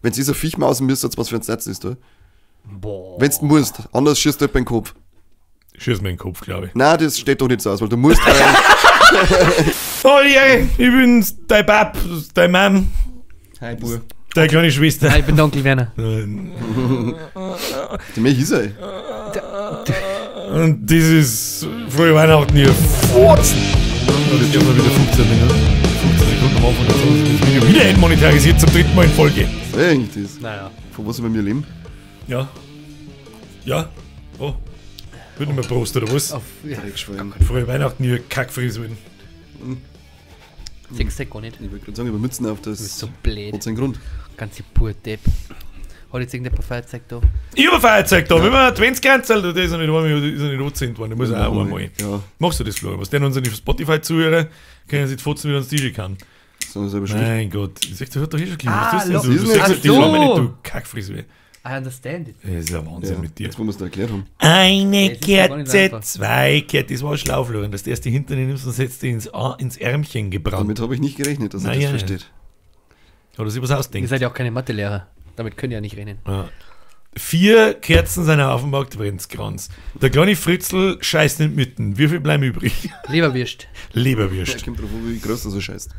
Wenn sie so Viech mausen müsst, was für ein Satz ist da? Boah. Wenn du musst, anders schießt du jemand in den Kopf. Schieß mir in den Kopf, glaube ich. Nein, das steht doch nicht so aus, weil du musst. Oh ja, ich bin dein Bab, dein Mann, Hi, Bub. deine kleine Schwester. Hi, ich bin der Onkel Werner. Die Milch ist er. Und das ist frohe Weihnachten, ihr Furzen. Das dürfen wir wieder 15 Minuten. 15 Sekunden am Anfang. Jetzt bin ich wieder entmonetarisiert zum dritten Mal in Folge. Was ist eigentlich das? Naja. Von was über mir leben? Ja. Ja. Oh. Wird nicht mehr Prost, oder was? Auf, ja. Dreckschwein. Frohe Weihnachten, ihr Kackfrisuren. Sechs gar nicht. Ich wollte gerade sagen, über Mützen auf, das Das ist so blöd. hat seinen Grund. Ganze pur Depp. Hat jetzt irgendein Feuerzeug da? Ich hab ein Feuerzeug da. Wenn wir Adventskranzl, der ist ja nicht einmal, ist ja nicht angezündet worden. Ich muss auch einmal. Ja, Machst du das, Florian? Was denn unsere Spotify-Zuhörer können sich fotzen, wie uns DJ kann. so selber schuld. Mein Gott. Ich sag, der hat doch eh schon geliebt. Ah, Was tust du denn so? ist Du nicht sagst so. die Flamme nicht, du Kackfrisur. I understand it. Das ist ja Wahnsinn Ja, mit dir. jetzt, wo wir es da erklärt haben. Eine Es ist ja gar nicht so Kerze, einfach. zwei Kerzen. Das war schlau, Florian, dass du erst die hinten nimmst und setzt die ins Ärmchen gebrannt. Damit habe ich nicht gerechnet, dass er Nein, das ja, versteht. Oder sich was Ihr ausdenkt. seid ja auch keine Mathelehrer. Damit könnt ihr ja nicht rechnen. Ja. 4 Kerzen sind auf dem Adventskranz. Der kleine Fritzl scheißt nicht mitten. Wie viel bleiben übrig? Leberwürst. Ja, Leberwürst. kommt drauf an, wie groß das so scheißt.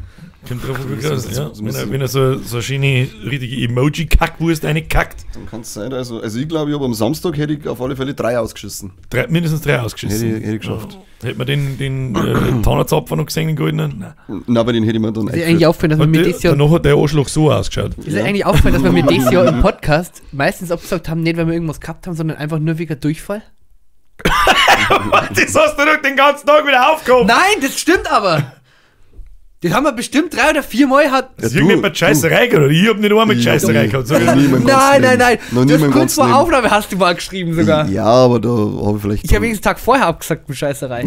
Kommt drauf an, wie groß, ja. Das Wenn muss- er, wenn er so eine schöne, richtige Emoji-Kackwurst reinkackt, Dann kann es sein, also ich glaube, ich habe am Samstag hätte ich auf alle Fälle 3 ausgeschissen. mindestens 3 ausgeschissen. Hätte ich geschafft. Ja. Hätte man den Tanarzapfer noch gesehen, den goldenen? Nein. Nein, aber den hätte ich mir dann Ist dir eigentlich aufgefallen, dass wir Hat mit der, das Jahr, danach hat der Arschloch so ausgeschaut. ist dir eigentlich aufgefallen, dass wir mit das Jahr im Podcast meistens abgesagt haben, nicht weil wir irgendwas gehabt haben, sondern einfach nur wegen Durchfall? Das hast du doch den ganzen Tag wieder aufgehoben. Nein, das stimmt aber! Das haben wir bestimmt 3 oder 4 Mal hat. Das ist irgendjemand mit Scheißerei gehabt, oder? Ich hab nicht einmal mit Scheißerei gehabt. Sag ich. Noch nie in meinem ganzen Nein, nein, Leben. nein. Noch nie Du in hast meinem kurz ganzen vor Leben. Aufnahme hast du mal geschrieben sogar. Ja, aber da habe ich vielleicht. Ich habe wenigstens einen Tag vorher abgesagt mit Scheißerei.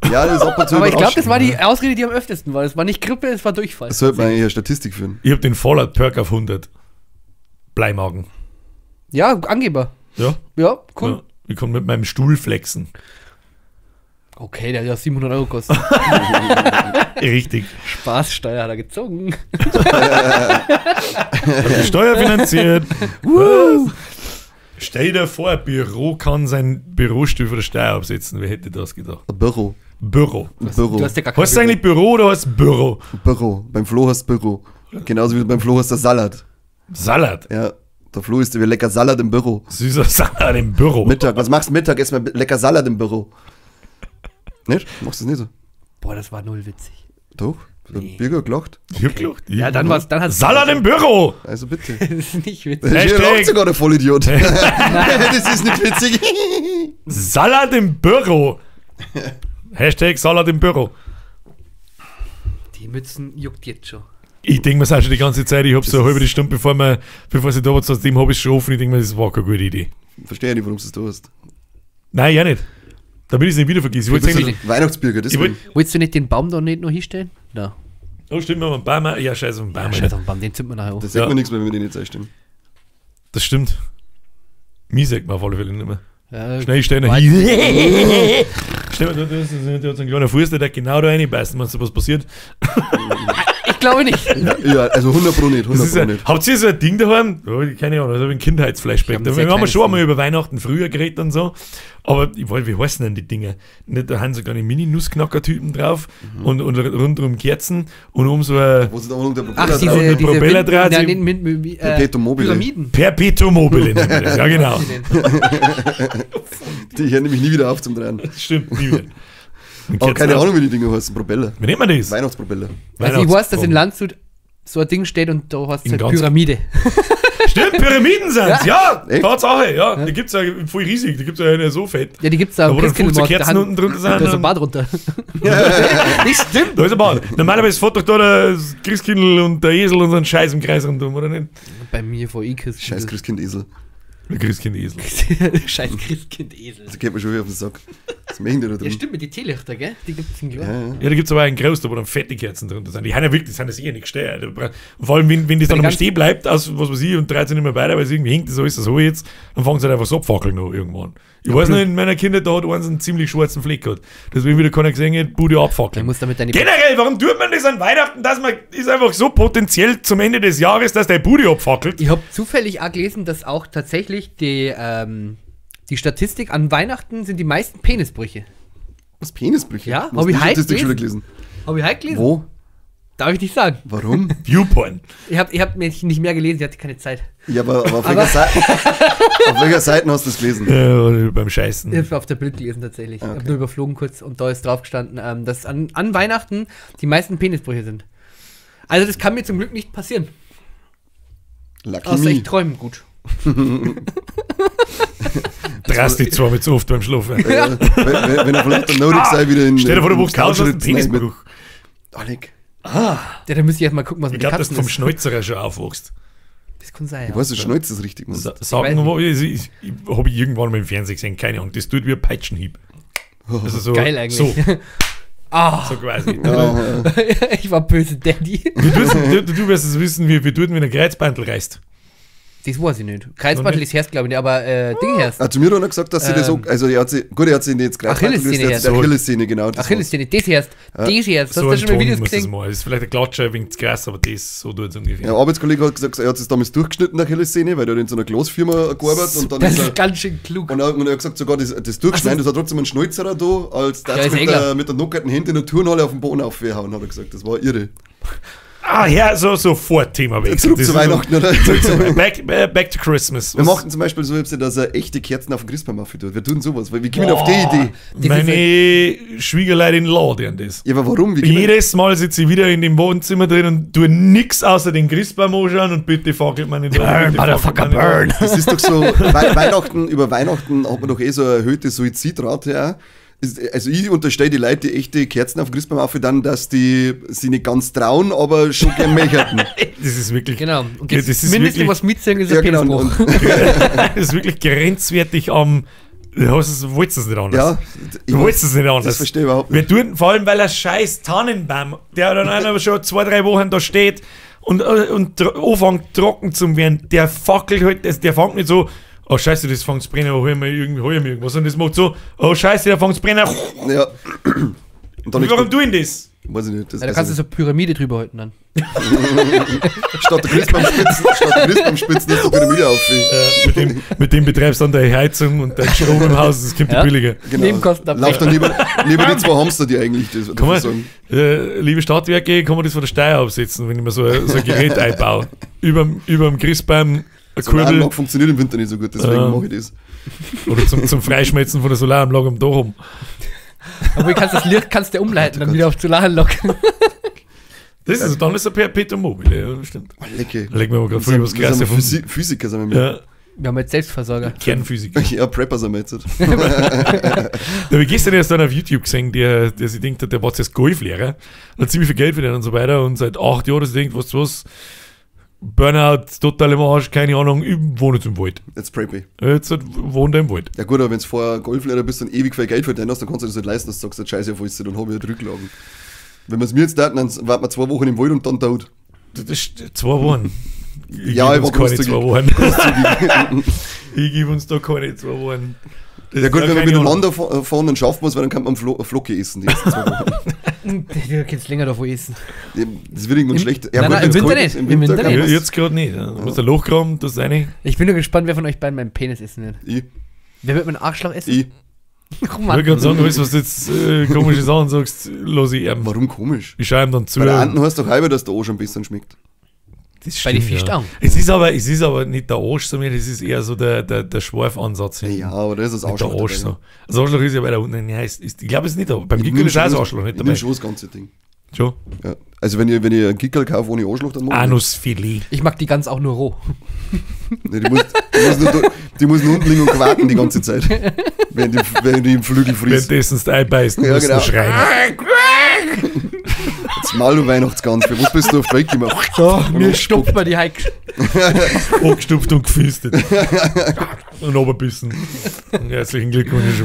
Ja, das ist ab und zu Aber ich glaube, das überraschend. war die Ausrede, die am öftesten war. Es war nicht Grippe, es war Durchfall. Das sollte man eigentlich eine Statistik führen. Ich hab den Fallout-Perk auf 100. Bleimagen. Ja, Angeber. Ja. Ja, cool. Ja. Ich kann mit meinem Stuhl flexen. Okay, der hat ja 700 Euro gekostet. Richtig. Spaßsteuer hat er gezogen. Steuer finanziert. Was? Stell dir vor, ein Büro kann sein Bürostuhl von der Steuer absetzen. Wer hätte das gedacht? Ein Büro. Büro. Ein Büro. Du hast ja gar kein Heißt es eigentlich Büro oder heißt es Büro? Büro. Beim Flo heißt Büro. Genauso wie beim Flo heißt der Salat. Salat. Ja, der Flo isst wie lecker Salat im Büro. Süßer Salat im Büro. Mittag. Was machst du Mittag? Erstmal lecker Salat im Büro. Nicht? Machst du das nicht so? Boah, das war null witzig. Doch. Der Nee. Birger gelacht. Ich hab gelacht. Ja, dann war's, dann hat's. Salat im Büro! Also bitte. Das ist nicht witzig. Der Hashtag. lacht sogar, der Vollidiot. Das ist nicht witzig. Salat im Büro! Hashtag Salat im Büro. Die Mützen juckt jetzt schon. Ich denke mir auch schon die ganze Zeit, ich hab so eine halbe Stunde, bevor sie da war, zu dem habe ich schon offen, ich denke mir, das war keine gute Idee. Verstehe nicht, warum du das da hast. Nein, ja nicht. Damit ich es nicht wieder vergesse. Ich wollte Du bist eigentlich. ein Weihnachtsbürger, Ich deswegen. wollt, Willst du nicht den Baum da nicht noch hinstellen? Nein. oh, stimmt, wir haben einen Baum. Ja, scheiße, einen Baum. Ja, scheiß auf den Baum, den zünden wir nachher an. Das sagt Ja. man nichts mehr, wenn wir den jetzt einstellen. Das stimmt. Mir sagt man auf alle Fälle nicht mehr. Ja, Schnell stehen Weiß- hier. Stell dir vor, da hat so ein kleiner Fuß, der genau da reinbeißt. Meinst du, was passiert? Ich glaube nicht. Ja, also 100 Pro nicht, Das 100 ist Pro ja, nicht. habt ihr so ein Ding daheim? Oh, keine Ahnung, das habe ich ein Kindheitsflashback. Ich hab ein Da sehr wir haben kleines schon einmal Ding. über Weihnachten früher geredet und so. Aber ich weiß, wie heißen denn die Dinger? Nicht, da haben so kleine Mini-Nussknacker-Typen drauf und rundherum Kerzen und um so ein Wo ist der der Propeller Ach, drauf? diese Propeller Wind- dreht Nein, sich- mit, Perpetuum mobile. Pyramiden. Perpetuum mobile. nennt man das. Ja, genau. Die hören nämlich nie wieder auf zum Drehen. Das stimmt, nie wieder. Und Aber Kerzen keine auch. Ahnung, wie die Dinger heißen. Propeller. Wie nennt man das? Weihnachtspropeller. Also ich weiß, dass in Landshut so ein Ding steht und da heißt es In halt ganz- Pyramide. Stimmt, Pyramiden sind's, ja, Echt? Tatsache, ja. Die gibt's ja voll riesig, die gibt's ja eine so fett. Ja, die gibt's da Da wo dann 15 Christkindlmarkt, Kerzen da haben- unten drunter sind. Da ist ein und- Bad runter. Nicht stimmt. Da ist ein Bad. Normalerweise fährt doch da das Christkindl und der Esel und so ein Scheiß im Kreis rundum, oder nicht? Bei mir vor eh Christkind. Scheiß Christkind-Esel. Der Christkind-Esel. Scheiß Christkind-Esel. Das geht mir schon wieder auf den Sack. Was machen die da drin? Ja, stimmt, mit die Teelichter, gell? Die gibt's in Glas. Ja, ja. Ja, da gibt es aber einen großen, wo dann fette Kerzen drunter sind. Die haben ja wirklich, das sind ja sicher nicht gesteuert. Vor allem, wenn das dann noch stehen bleibt, aus was weiß ich, und 13 nicht mehr weiter, weil es irgendwie hängt, so ist das so jetzt, dann fangen sie halt einfach so abfackeln noch irgendwann. Ich weiß noch, in meiner Kindheit, da hat eins einen ziemlich schwarzen Fleck gehabt. Deswegen wieder keiner gesehen hat, Bude abfackeln. Muss damit deine Generell, warum tut man das an Weihnachten, dass man ist einfach so potenziell zum Ende des Jahres, dass der Bude abfackelt? Ich habe zufällig auch gelesen, dass auch tatsächlich die Statistik an Weihnachten sind die meisten Penisbrüche. Was, Penisbrüche? Ja, habe ich heute gelesen. Gelesen? Habe ich heute gelesen? Wo? Darf ich nicht sagen. Warum? Viewpoint. Ich hab mir nicht mehr gelesen, ich hatte keine Zeit. Ja, aber auf welcher Seite hast du das gelesen? Ja, beim Scheißen. Ich habe auf der Bild gelesen tatsächlich. Okay. Ich habe nur überflogen kurz und da ist drauf gestanden, dass an Weihnachten die meisten Penisbrüche sind. Also das kann mir zum Glück nicht passieren. Lucky Außer me. ich träume gut. Drast dich zwar mit so oft beim Schlafen. Ja. Wenn er vielleicht dann notig sei, wieder in. Stell dir vor, du wachst aus einem Penisbruch. Alec. Ah. Ja, da müsste ich erst mal gucken, was mit Ich glaube, dass du vom ist. Schnäuzerer schon aufwachst. Das kann sein, Ich ja. weiß, du schneuzt das richtig, Mann. Sagen, ich habe ich irgendwann mal im Fernsehen gesehen, keine Ahnung. Das tut wie ein Peitschenhieb. Also so, Geil eigentlich. So, Ah. so quasi. Ja, Ich war böse Daddy. Du wirst es wissen, wie tut, wenn ein Kreuzbandel reißt. Das weiß ich nicht. Kreuzbandel ist herst, glaube ich nicht, aber Ding herst. Ah, zu mir hat er gesagt, dass sie das auch, also er hat sie, gut, er hat sie nicht jetzt Achillessehne gelöst, er hat sie herst. Achillessehne, genau. das Achillessehne, das herst, das herst. So Hast du ein schon mal Ton Videos muss das gesehen? mal. Das ist vielleicht ein Klatscher wegen zu krass, aber das so tut es ungefähr. Ja, ein Arbeitskollege hat gesagt, er hat es damals durchgeschnitten, Achillessehne, weil er hat in so einer Glasfirma gearbeitet und dann Das ist er, ist ganz schön klug. und er hat gesagt, sogar das Durchschneiden, das hat trotzdem einen Schnäuzerer da, als Ja, das ist eh klar. mit der nockerten Hände in der Turnhalle auf den Boden aufgehauen, hat er gesagt. Das war irre. Ah, ja, so, sofort Thema wechseln. Zurück Das zu ist Weihnachten, oder? So, back to Christmas. Wir machten zum Beispiel so, dass er echte Kerzen auf den Christbaum aufgetut. Wir tun sowas, weil wir kommen auf die Idee. Das Meine Schwiegerleute in Law, die haben das. Ja, aber warum? Wie kommen- Jedes Mal sitze ich wieder in dem Wohnzimmer drin und tue nix außer den Christbaum anschauen und bitte fackelt man nicht. Burn, Motherfucker, burn. Das ist doch so, Weihnachten, über Weihnachten hat man doch eh so eine erhöhte Suizidrate auch. Also ich unterstelle die Leute, die echte Kerzen auf den Christbaum aufgetan, dass die sich nicht ganz trauen, aber schon gern möchten. Das ist wirklich. Genau. Und Ja, das, das ist Mindeste, wirklich, was mitziehen, ist ein Ja, genau. Penisbruch. Und, das ist wirklich grenzwertig am. Du wolltest es nicht anders. ja, ich Du wolltest es nicht anders. Das verstehe ich überhaupt nicht. Wir tun, vor allem, weil er scheiß Tannenbaum, der dann einer schon 2-3 Wochen da steht und anfängt trocken zu werden, der fackelt halt, der fängt nicht so, oh scheiße, das fängt zu brennen, hol mir irgendwie, hol mir irgendwas. Und das macht so, oh scheiße, der fängt zu brennen. Ja. Und dann Warum tun das? Weiß ich nicht. Das, Ja, da kannst du so Pyramide drüber halten dann. statt der Christbaumspitzen ist die Pyramide auf. Mit dem betreibst du dann deine Heizung und dein Strom im Haus, das kommt Ja. die billiger. Genau. Nebenkosten abdecken. Lauf dann lieber die zwei Hamster, die eigentlich das Kann man, sagen. liebe Stadtwerke, kann man das von der Steuer absetzen, wenn ich mir so ein Gerät einbaue? Überm Christbaum eine Kurbel Solaranlage funktioniert im Winter nicht so gut, deswegen mache ich das. oder zum Freischmelzen von der Solaranlage am Dach rum. Aber du kannst das Licht kannst du umleiten, dann wieder auf Solaranlage. Das ist, dann ist ein Perpetuum mobile, ja, stimmt. Oh, lecker. Da legen wir mal gerade früh was Wir Krasses sind erfunden. Physiker sind wir mit. Ja, Wir haben jetzt Selbstversorger. Kernphysiker. Ja, Prepper sind wir jetzt. Da habe ich gestern erst einen auf YouTube gesehen, der sich denkt, der war zuerst Golflehrer und hat ziemlich viel Geld verdient und so weiter und seit 8 Jahren, dass er denkt, was, Burnout, total im Arsch, keine Ahnung, ich wohne jetzt im Wald. Jetzt Preppy. Jetzt wohnt er im Wald. Ja gut, aber wenn du vorher Golflehrer bist und ewig viel Geld verdient hast, dann kannst du das nicht leisten, dass du sagst, scheiße, auf alles, dann habe ich halt Rücklagen. Wenn wir es mir jetzt taten, dann warten wir 2 Wochen im Wald und dann tot. Das ist 2 Wochen. Ich Ja, geb ich uns war keine 2 großzügig. Wochen. Ich gebe uns da keine 2 Wochen. Das Ja gut, ist wenn wir keine miteinander fahren, dann schaffen wir es, weil dann kann man Flocke essen die ersten 2 Wochen. Du kannst länger davon essen. Ja, das wird irgendwann schlecht. Ja, Nein, gut, nein, im wenn's Winter kalt nicht. ist, Im Im Winter, Winter kann Ahnung. nicht. Ja, man's. jetzt gerade nicht. Ja. Du musst ein Loch graben, das ist eine. Ich bin nur gespannt, wer von euch beiden meinen Penis essen wird. Ich, Wer wird meinen Arschloch essen? ich. Oh Ich Mann. wollte gerade sagen, weißt du, was du jetzt komische Sachen sagst, los ich ihm. Warum komisch? Ich schaue ihm dann zu. Bei der Anten heißt doch halber, dass der Arsch am besten schmeckt. Das Bei den stimmt, Fischaugen. Ja. Es ist aber nicht der Arsch, sondern es ist eher so der Schwarfansatz. hinten. Ja, aber da ist das Nicht Arschloch der Arsch dabei. so. Das Arschloch ist ja weiter unten. Ja, ich glaube, es ist nicht da. Beim Ich Gickel nehm ist auch das schon Arschloch nicht Ich dabei. nehme schon das ganze Ding. Schon. Ja. Also wenn ihr einen Gickel kauft ohne Arschloch, dann mach ich Anusfilet. Ich mag die Gans auch nur roh. Nee, die muss nur unten liegen und quaken die ganze Zeit. Während die im Flügel frisst. Währenddessen du einbeißt, Ja, musst genau. du schreien. Jetzt mal du Weihnachtsgans, für was bist du auf die Welt gekommen? So, mir stopft man die Heik. Angestupft und gefüstet. Und oberbissen. Herzlichen Glückwunsch.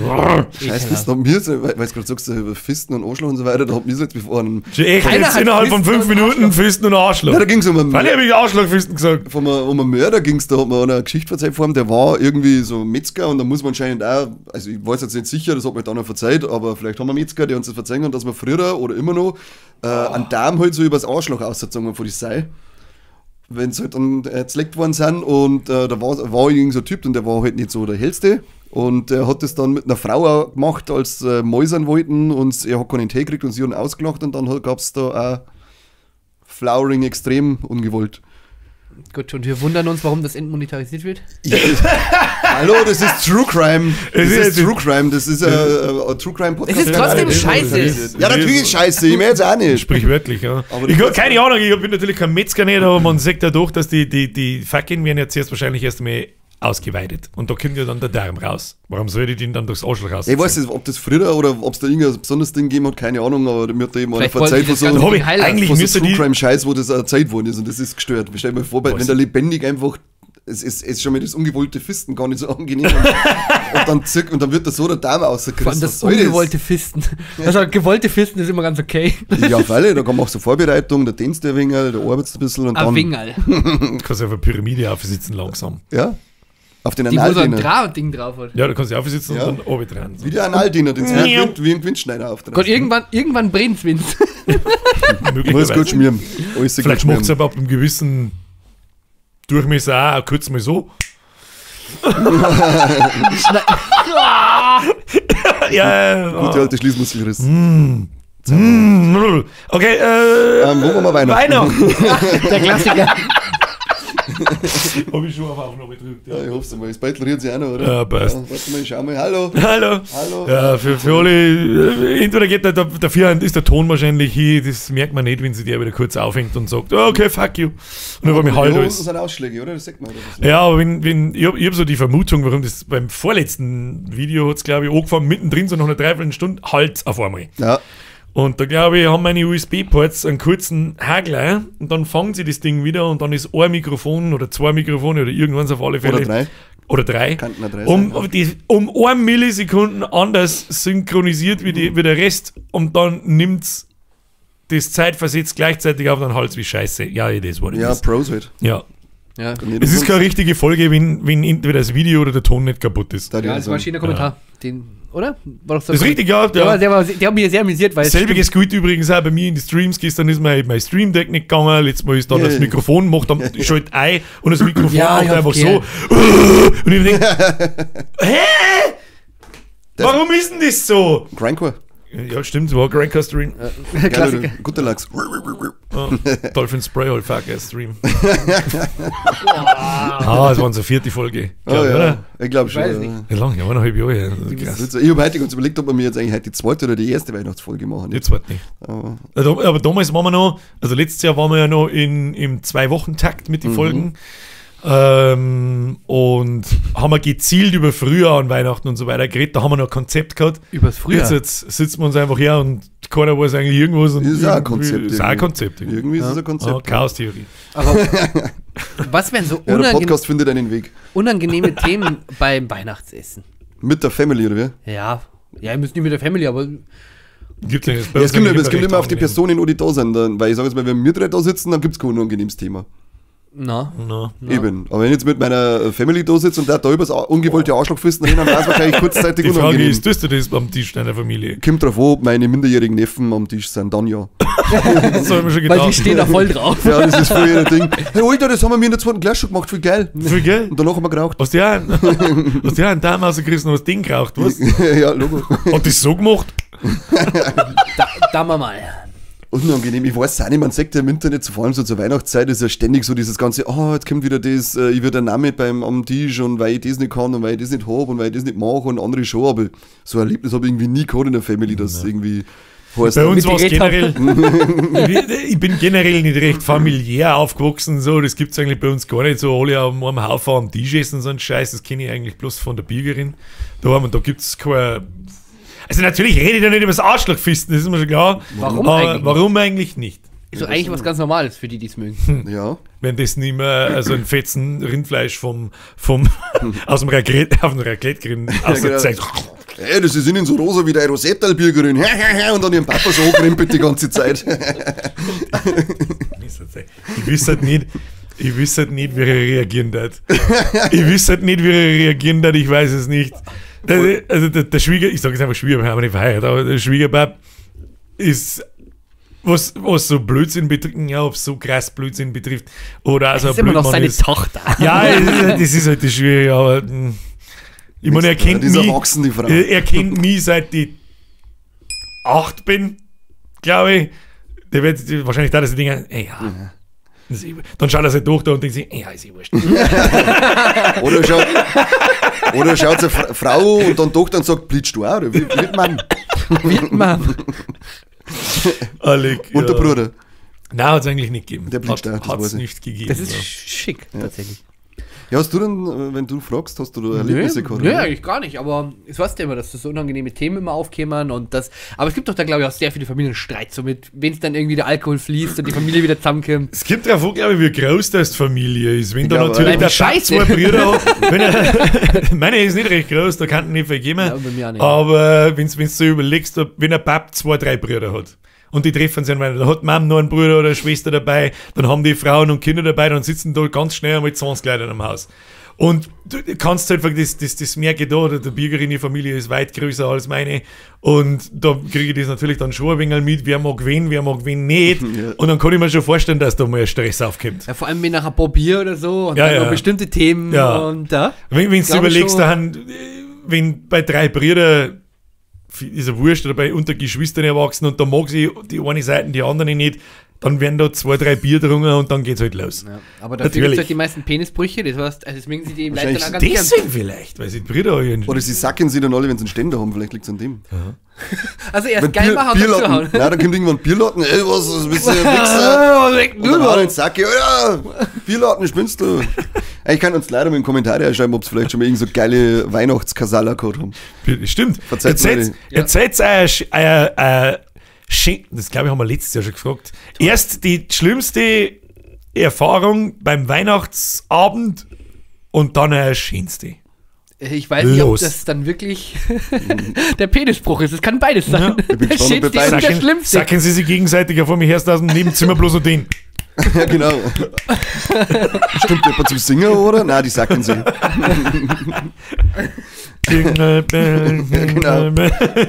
Scheiß Fisten hat mir, weil du gerade sagst, über Fisten und Arschloch und so weiter, da hat mir jetzt bevor einen. Echt jetzt innerhalb von 5 Minuten Fisten und Arschloch. Ja, da ging es um einen. Weil habe ich Arschlochfisten gesagt. Um einen Mörder ging es, da hat man eine Geschichte verzeiht vor ihm, der war irgendwie so ein Metzger und da muss man anscheinend auch, also ich weiß jetzt nicht sicher, das hat mir dann noch verzeiht, aber vielleicht haben wir einen Metzger, der uns das verzeihen kann, dass wir früher oder immer noch einen Darm halt so übers Arschloch ausgezogen von die Sei. Wenn sie halt dann zerlegt worden sind und da war irgend so ein Typ und der war halt nicht so der hellste und er hat das dann mit einer Frau auch gemacht, als mäusern wollten und er hat keinen Tee gekriegt und sie hat ihn ausgelacht und dann gab es da auch Flowering extrem ungewollt. Gut, und wir wundern uns, warum das entmonetarisiert wird. Ja, hallo, das ist True Crime. Das ist True Crime, das ist ein True Crime Podcast. Es ist trotzdem scheiße. Ja, natürlich ist scheiße, ich meine jetzt auch nicht. Sprichwörtlich, ja. Aber ich habe keine Ahnung, ich bin natürlich kein Metzger nicht, aber man sagt ja doch, dass die Fackeln werden jetzt erst wahrscheinlich erst einmal ausgeweidet. Und da kommt ja dann der Darm raus. Warum soll ich den dann durchs Arschloch raus? Ich weiß nicht, ob das früher oder ob es da irgendein besonderes Ding gegeben hat, keine Ahnung, aber mir hat da eben einer verzeiht von so eigentlich so True Crime Scheiß, wo das erzählt worden ist und das ist gestört. Stell dir mal vor, wenn da lebendig einfach, es ist schon mal das ungewollte Fisten gar nicht so angenehm und, und dann wird da so der Darm rausgerissen. Vor allem das ungewollte Fisten. Also gewollte Fisten ist immer ganz okay. Ja, weil da kann man auch so Vorbereitung, da dehnst du ein wenig, da arbeitest du ein bisschen und dann... Ein Wingerl. Du kannst ja auf eine Pyramide aufsitzen langsam. Ja. Auf den Die, wo so ein Analdiener. Ding drauf hat. Ja, da kannst du aufsitzen ja. Und dann oben dran. Wie der Analdiener, den wie ein Windschneider auf. Gott, irgendwann brennt's, wenn's. Muss gut schmieren. Alles Vielleicht macht es aber ab einem gewissen Durchmesser auch kurz mal so. Ja, gute alte Schließmuskelriss. Okay, wo waren wir? Weihnachten? Der Klassiker. Hab ich schon auf Aufnahme gedrückt. Ja, ich hoffe es mal. Das Beitel rührt sich auch noch, oder? Ja, passt. Ja, warte mal, ich schau mal. Hallo. Hallo. Hallo. Ja, für alle, entweder geht dafür ist der Ton wahrscheinlich hier, das merkt man nicht, wenn sie der wieder kurz aufhängt und sagt, okay, fuck you. Und dann war mir halt alles. Das sind Ausschläge, oder? Das sagt man. Oder? Ja, aber wenn ich hab so die Vermutung, warum das beim vorletzten Video hat es, glaube ich, angefangen, mittendrin, so nach einer Dreiviertelstunde, halt auf einmal. Ja. Und da glaube ich, haben meine USB-Ports einen kurzen Hagler und dann fangen sie das Ding wieder und dann ist ein Mikrofon oder zwei Mikrofone oder irgendwann auf alle Fälle. Oder drei. Oder drei. Könnten auch drei um, sein, ja. Um 1 Millisekunden anders synchronisiert wie, wie der Rest und dann nimmt's das zeitversetzt gleichzeitig auf den Hals wie Scheiße. Ja, das war das. Ja, Pros halt. Ja. Ja. Es ist keine richtige Folge, wenn entweder das Video oder der Ton nicht kaputt ist. Ja, das war ein schöner Kommentar. Ja. Den, oder? War doch so das ist richtig, ja. Der hat mich sehr amüsiert, weil. Selbiges gilt übrigens auch bei mir in die Streams. Gestern ist mein Stream Deck nicht gegangen. Letztes Mal ist dann das Mikrofon, macht dann, schalt ein und das Mikrofon macht einfach so. Und ich denke, hä? Warum ist denn das so? Grindcore. Ja, stimmt, war Grindcore Stream. Klassiker. Guter Lachs. Oh, Dolphin Spray All Fuck Stream. Ah, das war unsere vierte Folge. Glaub, oh, ja. Oder? Ich glaube schon. Weiß nicht. Ja, lang, ja, 1,5 Jahre. Ja. Krass. Ich habe heute ganz überlegt, ob wir mir jetzt eigentlich heute die zweite oder die erste Weihnachtsfolge machen. Die zweite nicht. Aber damals waren wir noch, also letztes Jahr waren wir ja noch im 2-Wochen-Takt mit den Folgen. Und haben wir gezielt über Frühjahr und Weihnachten und so weiter geredet. Da haben wir noch ein Konzept gehabt. Übers Frühjahr. Jetzt sitzen wir uns einfach her und keiner weiß eigentlich irgendwas. Und ist auch ein Konzept. Ist auch ein Konzept. Irgendwie ist es ein Konzept. Ah, Chaos-Theorie. Aber was wären so ja, der Podcast findet einen Weg. Unangenehme Themen beim Weihnachtsessen? Mit der Family, oder wie? Ja. Ja, ihr müsst nicht mit der Family, aber. Gibt's ja, es kommt immer auf die Personen, die da sind. Dann, weil ich sage jetzt mal, wenn wir drei da sitzen, dann gibt es kein unangenehmes Thema. Na. No. No. Eben. Aber wenn ich jetzt mit meiner Family da sitze und da über das ungewollte Arschlochfisten reden, dann war es wahrscheinlich kurzzeitig Die Frage unangenehm. ist, tust du das am Tisch deiner Familie? Kommt drauf an, ob meine minderjährigen Neffen am Tisch sind, dann ja. Das habe ich mir schon gedacht. Weil die stehen da voll drauf. Ja, das ist voll ihr Ding. Hey Alter, das haben wir mir in der zweiten Klasse schon gemacht, voll geil. Voll geil. Und danach haben wir geraucht. Hast du ja einen Darm rausgerissen und hast Ding geraucht, was? Ja, Logo. Hat das so gemacht? Da mal. Unangenehm, ich weiß es auch nicht, man sagt ja im Internet, vor allem so zur Weihnachtszeit ist ja ständig so dieses ganze, oh, jetzt kommt wieder das, ich werde der Name am Tisch und weil ich das nicht kann und weil ich das nicht hab und weil ich das nicht mache und andere schon, aber so ein Erlebnis habe ich irgendwie nie gehabt in der Family, dass irgendwie heißt, Bei uns war es generell, ich bin generell nicht recht familiär aufgewachsen, so, das gibt es eigentlich bei uns gar nicht, so alle am einem Haufen am Tisch essen, so ein Scheiß, das kenne ich eigentlich bloß von der Bürgerin. Da gibt es kein. Also natürlich rede ich da nicht über das Arschlochfisten, das ist mir schon klar. Warum eigentlich? Warum eigentlich nicht? Ist doch eigentlich was ganz Normales für die, die es mögen. Ja. Wenn das nicht mehr, also ein fetzen Rindfleisch vom aus dem Raclette, auf dem Raclette kriegen, aus der genau. Zeit. Ey, das ist innen so rosa wie der Rosettal-Bürgerin. Und dann ihren Papa so hochkrempelt die ganze Zeit. Ich wüsste halt nicht, wie er reagieren wird. Ich wüsste halt nicht, wie er reagieren wird, ich weiß es nicht. Also der Schwieger, ich sage jetzt einfach Schwieger, wir haben nicht verheiratet, aber der Schwiegerpap ist, was so Blödsinn betrifft, ja, ob es so krass Blödsinn betrifft, oder also Das ist immer noch seine ist. Tochter. Ja, das ist halt das Schwierige, aber ich meine, er kennt mich. Erwachsen, die Frau. Er kennt mich, seit ich 8 bin, glaube ich. Der wird wahrscheinlich da, dass ich denke, ey, ja. Dann schaut er sich durch da und denkt sich, ja, ist eh wurscht. Oder schaut seine Frau und dann Tochter und sagt, blitzt du auch? Oder wird Mann? Wird Mann. Alec, Und der Bruder. Nein, hat es eigentlich nicht gegeben. Der blitzt auch, das hat es weiß ich. nicht gegeben. Das ist schick, tatsächlich. Ja, hast du denn, wenn du fragst, hast du da Erlebnisse gehabt? Nö, eigentlich gar nicht, aber es weißt ja immer, dass so unangenehme Themen immer aufkämen und das. Aber es gibt doch da, glaube ich, auch sehr viele Familienstreits, so mit, wenn es dann irgendwie der Alkohol fließt und die Familie wieder zusammenkommt. Es gibt drauf an, glaube ich, wie groß das Familie ist. Wenn Ich da glaube, natürlich der Scheiße. zwei Brüder hat, meine ist nicht recht groß, da kann nicht viel geben. Ja, bei mir auch nicht. Aber wenn du so überlegst, wenn ein Pap 2, 3 Brüder hat. Und die treffen sich dann, da hat Mom noch einen Bruder oder eine Schwester dabei, dann haben die Frauen und Kinder dabei, dann sitzen da ganz schnell einmal 20 Leute am Haus. Und du kannst halt, das merke ich da, der Bürgerin-Familie ist weit größer als meine. Und da kriege ich das natürlich dann schon ein wenig mit, wer mag wen nicht. Ja. Und dann kann ich mir schon vorstellen, dass da mal ein Stress aufkommt. Ja, vor allem mit nach ein paar Bier oder so und Ja, dann ja. noch bestimmte Themen Ja. und da. Wenn du überlegst, schon. da haben, wenn bei 3 Brüdern ist ja wurscht, oder bei unter Geschwistern erwachsen und da mag sie die eine Seite, die andere nicht, dann werden da 2, 3 Bier drungen und dann geht's halt los. Ja, aber dafür gibt es halt die meisten Penisbrüche, das heißt, also deswegen sind die eben leider dann ganz gern. Deswegen vielleicht, weil sie die Brüder Oder sie sacken sie dann alle, wenn sie einen Ständer haben, vielleicht liegt es an dem. Ja. Also erst Wenn geil machen und dann Bierlatten, zuhauen. nein, dann kommt irgendwann Bierlatten, ey, was, bist du ein Wichser? Und dann hauen in den Sack, ja, Bierlatten, spinnst du? Ich kann uns leider mal in den Kommentaren schreiben, ob es vielleicht schon mal irgend so geile Weihnachtskasala gehabt haben. Stimmt. Verzeiht Erzählt euer das glaube ich haben wir letztes Jahr schon gefragt. Erst die schlimmste Erfahrung beim Weihnachtsabend und dann euer schönste. Ich weiß nicht, ob Los. das dann wirklich der Penisbruch ist. Es kann beides sein. Ja. Ich bin Der gespannt, ob schönste wir und der beide- schlimmste. Sacken Sie sich gegenseitig vor mir herst aus dem Nebenzimmer bloß und den. Ja, genau. Stimmt jemand zum Singen, oder? Nein, die sacken sie. Jingle bell, Ja, genau. jingle bell.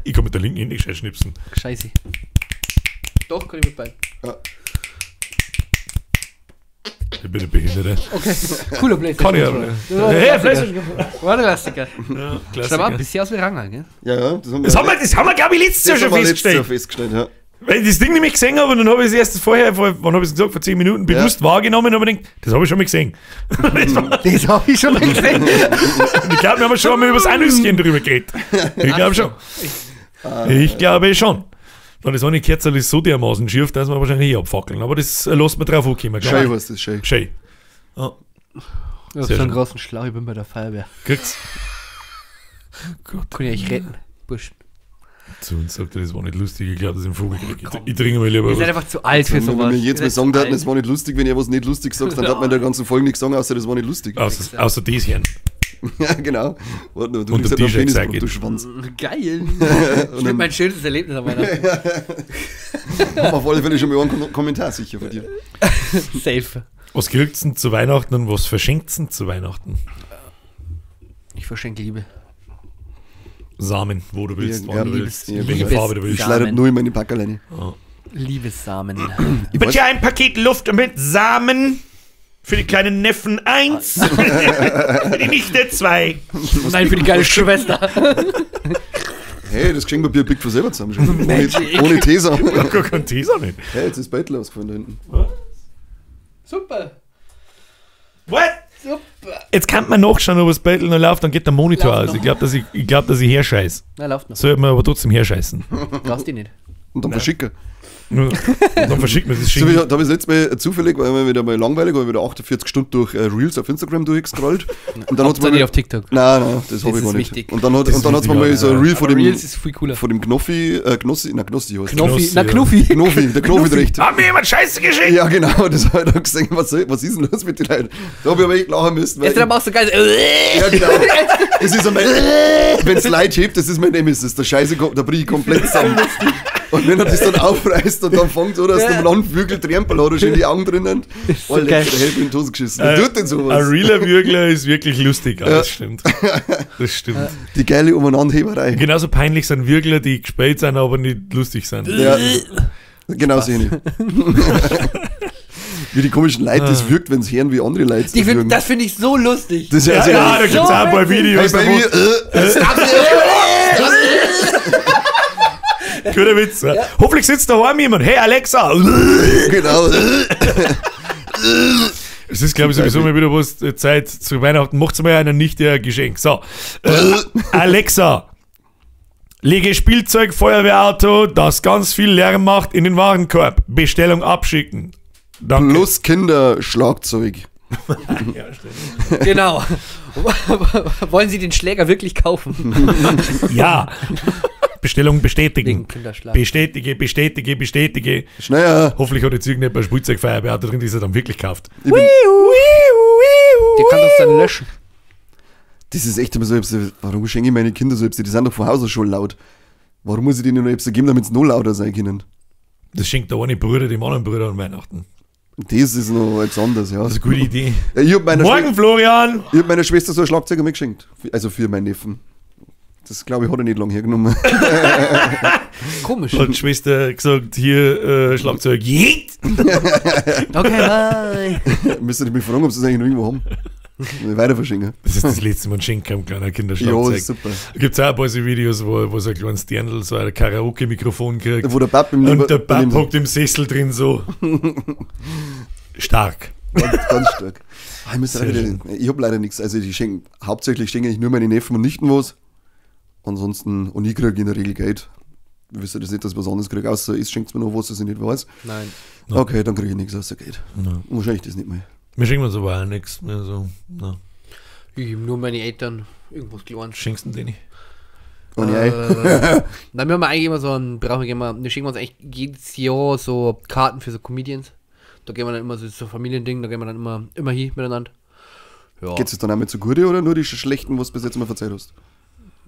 Ich kann mit der linken Hände gescheit schnipsen. Scheiße. Doch, kann ich mit beiden. Ja. Ich bin ein Behinderter. Okay, cooler PlayStation. Kann ich aber. Das war Hey, der Klassiker. War der Klassiker. Ja, Schau mal, ein bisschen aus wie Rangel, gell? Ja, ja, das haben wir, Das haben wir glaube ich, letztes Jahr das schon haben wir letztes Jahr festgestellt. festgestellt. Ja. Weil ich das Ding nämlich gesehen habe und dann habe ich es erst vorher, wann habe ich es gesagt, vor 10 Minuten bewusst wahrgenommen und habe gedacht, das habe ich schon mal gesehen. Das habe ich schon mal gesehen. Ich glaube, wir haben schon einmal über das Einhüschen drüber geredet. Ich glaube schon. Ich glaube schon. Dann ist eine Kerze ist so dermaßen schief, dass wir wahrscheinlich eh abfackeln. Aber das lässt man drauf ankommen. glaub Schön ich. heißt das, schön. Schön. Ja, Ich hab Sehr so einen schön. großen Schlauch, ich bin bei der Feuerwehr. kriegt's. Gott. Kann ich euch retten, Burschen. Zu uns sagt er, das war nicht lustig. Ich glaube, das ist ein Vogelkrieg. Ich trinke mal lieber Ihr seid was. einfach zu alt für Wenn sowas. wir jedes Ihr Mal seid sagen zu würden, alt. es war nicht lustig, wenn ihr was nicht lustig sagt, dann hat man in der ganzen Folge nichts sagen, außer das war nicht lustig. Außer das hier. Ja, genau. Warte nur, du Und kriegst der halt noch einen T-Shirt Penisbruch, zeigt. du Schwanz. Geil. Das wird mein schönstes Erlebnis an Weihnachten. Haben auf alle Fälle schon mal einen Kommentar sicher von dir. Safe. Was kriegt's denn zu Weihnachten und was verschenkt's denn zu Weihnachten? Ich verschenke Liebe. Samen, wo du willst, Ja, wann du ja, willst, Liebes- welche Farbe du Ich willst. Samen. schleudere nur in meine Packerleine. Liebessamen. Ich Bitte weiß, ein Paket Luft mit Samen. Für die kleinen Neffen 1, für die Nichte 2. Nein, für die geile Schwester. hey, das Geschenkpapier biegt von selber zusammen schon. Ohne Tesa. Gar kein Tesa nicht. Hey, jetzt ist Beutel ausgefallen da hinten. Super. What? Super. Jetzt kann man nachschauen, ob das Beutel noch läuft, dann geht der Monitor Läuft aus. noch. Ich glaube, dass ich, herscheiß. Na, läuft noch. Sollte man aber trotzdem herscheißen. Brauchst die nicht. Und dann verschicken. Und dann verschickt man das So, Schinken. da habe ich das letzte Mal zufällig, weil mir wieder mal langweilig, habe ich wieder 48 Stunden durch Reels auf Instagram durchgescrollt. Und dann hat's Hauptsache mal nicht auf TikTok. Nein, nein, das habe Das ich gar ist nicht. wichtig. Und dann hat Das und dann ist hat's mir mal wichtig, so ein ja. Reel von Aber dem, Reels ist viel cooler. von dem Knoffi, Knossi, na Knossi heißt der. Knoffi, Knossi, na ja. Knuffi. Knoffi, der Knoffi recht. Hat mir jemand Scheiße geschickt? Ja, genau, das habe ich dann gesehen, was ist denn los mit den Leuten? Da habe ich aber echt lachen müssen. Weil Jetzt dann machst du geil. ich, ja, genau. Das ist so mein, wenn's Leid hebt, das ist mein Nemesis. Der Scheiße, kommt, da brich ich komplett zusammen. Und wenn er das dann aufreißt und dann fängt so, dass Ja. der Landvögel Trempel hat er schon die Augen drinnen. so Oh, leck, geil. der Helfer in die Hose geschissen. Wer tut denn sowas? Ein realer Würgler ist wirklich lustig, ja, das stimmt. Das stimmt. Die geile Umeinanderheberei. Genauso peinlich sind Würgler, die gespielt sind, aber nicht lustig sind. Ja, genau so ähnlich. Wie die komischen Leute das wirkt, wenn sie hören, wie andere Leute Die find, würgen. das finde ich so lustig. Das ist ja, Ja, also ja, da gibt's So auch ein paar witzig. Videos. Hey, Baby, Guter Witz. Ja. Hoffentlich sitzt daheim jemand. Hey Alexa! genau. Es ist, glaube ich, sowieso mal wieder was Zeit zu Weihnachten. Macht's mal einer nicht ein Geschenk. So. Alexa, lege Spielzeug, Feuerwehrauto, das ganz viel Lärm macht, in den Warenkorb. Bestellung abschicken. Danke. Plus Kinderschlagzeug. Ja, stimmt. Genau. Wollen Sie den Schläger wirklich kaufen? Ja. Bestellung bestätigen. Wegen Kinderschlag. Bestätige, bestätige, bestätige. Schneller. Hoffentlich hat jetzt irgendjemand ein Spielzeugfeuerwehrauto drin, das er dann wirklich kauft. Ich bin, Der kann das dann löschen. das ist echt immer so, warum schenke ich meine Kinder so, die sind doch von Haus aus schon laut. Warum muss ich denen noch etwas geben, damit sie noch lauter sein können? Das schenkt der eine Bruder dem anderen Bruder an Weihnachten. Das ist noch etwas anderes, ja. Das ist eine gute Idee. Ja, ich hab meiner, Morgen, Florian! ich hab meiner Schwester so ein Schlagzeug mitgeschenkt. Also für meinen Neffen. Das, glaube ich, hat er nicht lange hergenommen. Komisch. Hat die Schwester gesagt, hier, Schlagzeug. Jeet! Okay, bye. Müsst ihr mich fragen, ob sie das eigentlich noch irgendwo haben. Weiter verschenken. Das ist das letzte Mal ein Schenk am kleinen Ja, Kinderschlagzeug. ist super. Gibt es auch ein paar so Videos, wo so ein kleines Dirndl so ein Karaoke-Mikrofon kriegt. Wo der Papp im Und der Papp neben- hockt im Sessel drin so. Stark. Ganz, ganz stark. Ah, ich muss Sehr ich habe leider nichts. Also ich schenke, hauptsächlich schenke ich nur meine Neffen und Nichten was. Ansonsten, und ich kriege in der Regel Geld. Ich wüsste das nicht, dass ich was anderes kriege, außer es schenkt mir noch was, das ich nicht weiß. Nein. Okay, dann kriege ich nichts außer Geld. No. Wahrscheinlich das nicht mehr. Mir schenken wir aber auch nichts. Also, na. Ich nur meine Eltern irgendwas Kleines. Schenkst du denen? Und ja, Dann haben wir eigentlich immer so ein, brauchen wir immer, wir schenken uns eigentlich jedes Jahr so Karten für so Comedians. Da gehen wir dann immer so, so Familiending, da gehen wir dann immer hier miteinander. Ja, Geht es dann auch mit zu Gute oder nur die schlechten, was du bis jetzt immer verzeiht hast?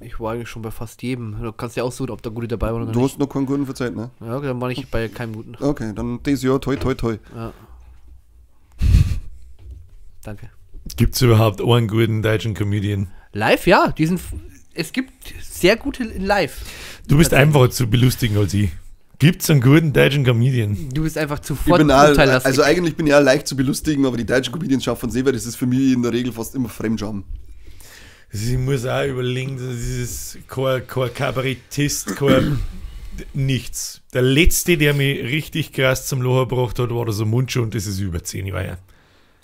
ich war eigentlich schon bei fast jedem. Du kannst ja aussuchen, ob da gute dabei waren oder Du nicht. hast noch keinen guten verzeiht, ne? Ja, dann war ich bei keinem guten. Okay, dann dieses Jahr toi toi toi. Ja. Danke. Gibt es überhaupt einen guten deutschen Comedian? Live, ja, die sind. Es gibt sehr gute in live. Du bist einfacher zu belustigen als ich. Gibt es einen guten deutschen Comedian? Du bist einfach zu Ich bin auch, vorurteillastig. also eigentlich bin ich auch leicht zu belustigen, aber die deutschen Comedians schaffen es eh, weil das ist für mich in der Regel fast immer Fremdscham. Also ich muss auch überlegen, das ist kein Kabarettist, kein nichts. Der letzte, der mich richtig krass zum Lachen gebracht hat, war der so Mundschuh und das ist über 10 Jahre her.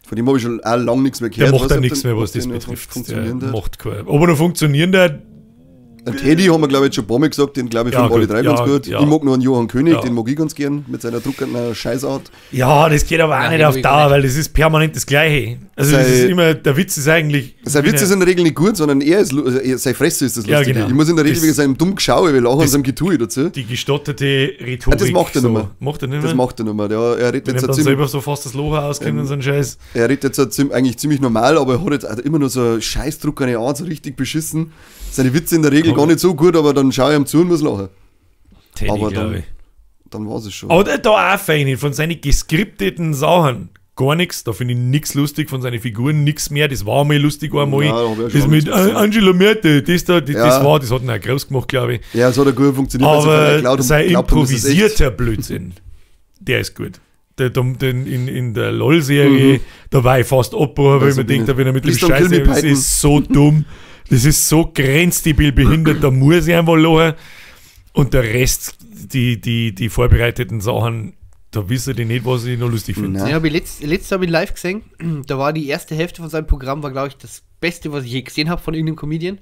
Von dem habe ich schon auch lange nichts mehr Der gehört. macht Weiß da nicht, ob nichts der- mehr, was ob der das noch betrifft. Der funktionieren hat. macht kein. Ob er noch funktionieren der, Ein Teddy haben wir, glaube ich, jetzt schon ein paar Mal gesagt, den glaube ich Ja, finden alle gut, drei ganz ja, gut. ja. Ich mag noch einen Johann König, Ja. den mag ich ganz gern, mit seiner druckenden Scheißart. Ja, das geht aber auch Ja, nicht den auf mag ich Dauer, nicht. weil das ist permanent das Gleiche. Also das ist immer, der Witz ist eigentlich. Sein Witz ist in der Regel nicht gut, sondern er ist, also seine Fresse ist das Ja, Lustige. genau. Ich muss in der Regel Das- wegen seinem dumm Geschaue, wir lachen und seinem Getue dazu. die gestotterte Rhetorik. Ah, das macht er so. nicht mehr. Macht er nicht mehr? Das macht er nicht mehr. Der, er redet Wenn jetzt er auch dann ziemlich, selber so fast das Loch auskennt und so einen Scheiß. er redet jetzt auch eigentlich ziemlich normal, aber er hat jetzt auch immer nur so eine scheißdruckerne Art, so richtig beschissen. Seine Witze in der Regel gar nicht so gut, aber dann schaue ich ihm zu und muss lachen. Teddy, Aber glaub dann- ich. Dann war es schon. Aber da auch fein, von seinen geskripteten Sachen gar nichts, da finde ich nichts lustig, von seinen Figuren nichts mehr, das war mal lustig einmal. Ja, da hab ich auch schon das mit nichts gesehen. Angelo Merte, das da, das, Ja. das war, das hat ihn auch groß gemacht, glaube ich. Ja, es hat ja gut funktioniert, weil sie Aber vorher geglaubt haben- sein geglaubt haben, das ist echt. improvisierter Blödsinn, der ist gut. Der, der, in der LOL-Serie, da war ich fast abgebrochen, weil ich Also mir bin denke, da wenn er mit dem Please don't kill Scheiße, me, das Python. ist so dumm, das ist so grenzdebil behindert, da muss ich einfach lachen. Und der Rest, die vorbereiteten Sachen, da wissen die nicht, was ich noch lustig finde. Nein. Ja, hab ich letztes habe ich live gesehen. Da war die erste Hälfte von seinem Programm, war, glaube ich, das Beste, was ich je gesehen habe von irgendeinem Comedian.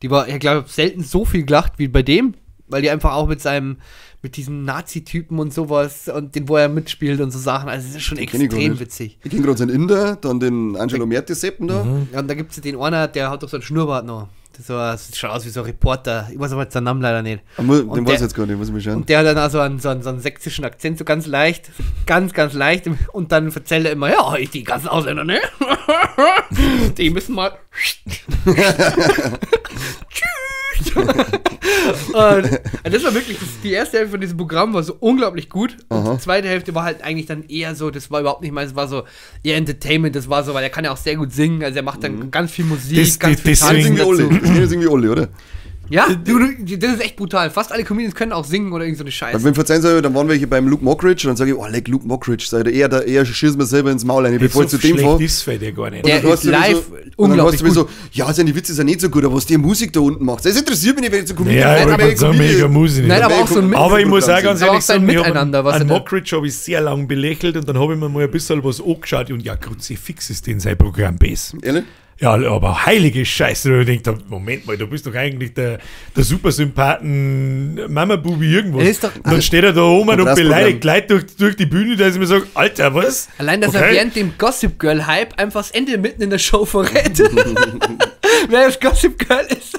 Die war, ich glaube, selten so viel gelacht wie bei dem. Weil die einfach auch mit diesem Nazi-Typen und sowas und den, wo er mitspielt und so Sachen. Also es ist schon extrem witzig. Ich kenne gerade so einen Inder, dann den Angelo Merti-Seppen da. Mhm. Ja, und da gibt es den einer, der hat doch so einen Schnurrbart noch. Das schaut aus wie so ein Reporter. Ich weiß aber jetzt seinen Namen leider nicht. Den weiß ich jetzt gar nicht, muss ich mir schauen. Und der hat dann auch so einen sächsischen Akzent, so ganz leicht, so ganz, ganz leicht. Und dann erzählt er immer, ja, die ganzen Ausländer, ne? Die müssen mal... Tschüss! Und das war wirklich, die erste Hälfte von diesem Programm war so unglaublich gut. Und die zweite Hälfte war halt eigentlich dann eher so, das war überhaupt nicht mal, es war so eher Entertainment, das war so, weil er kann ja auch sehr gut singen, also er macht dann ganz viel Musik, ganz viel Tanzen dazu. Das ist irgendwie Olli, oder? Ja, das ist echt brutal. Fast alle Comedians können auch singen oder irgend so eine Scheiße. Wenn verzeihen soll, dann waren wir hier beim Luke Mockridge und dann sage ich, oh, leck Luke Mockridge, sag ich, eher schießt mir selber ins Maul rein, bevor ich zu dem fahre. Ist der gar nicht. Der ist live unglaublich gut. So, ja, seine Witze sind nicht so gut, aber was die Musik da unten macht, das interessiert mich nicht, wenn ich zu Comedian bin. Ja, ich mega Musik. Nein, aber auch so ein Aber ich muss auch ganz ehrlich sagen, Miteinander, an Mockridge habe ich sehr lange belächelt und dann habe ich mir mal ein bisschen was angeschaut und ja, Kruzifix ist denn sein Programm besser. Ehrlich? Ja, aber heilige Scheiße. Ich denke, Moment mal, du bist doch eigentlich der supersympathen Mama-Bubi irgendwas. Ist doch, und dann steht er da oben und beleidigt Leute durch die Bühne, dass ich mir sage, Alter, was? Allein, dass er während dem Gossip Girl-Hype einfach das Ende mitten in der Show verrät. Wer das Gossip Girl ist.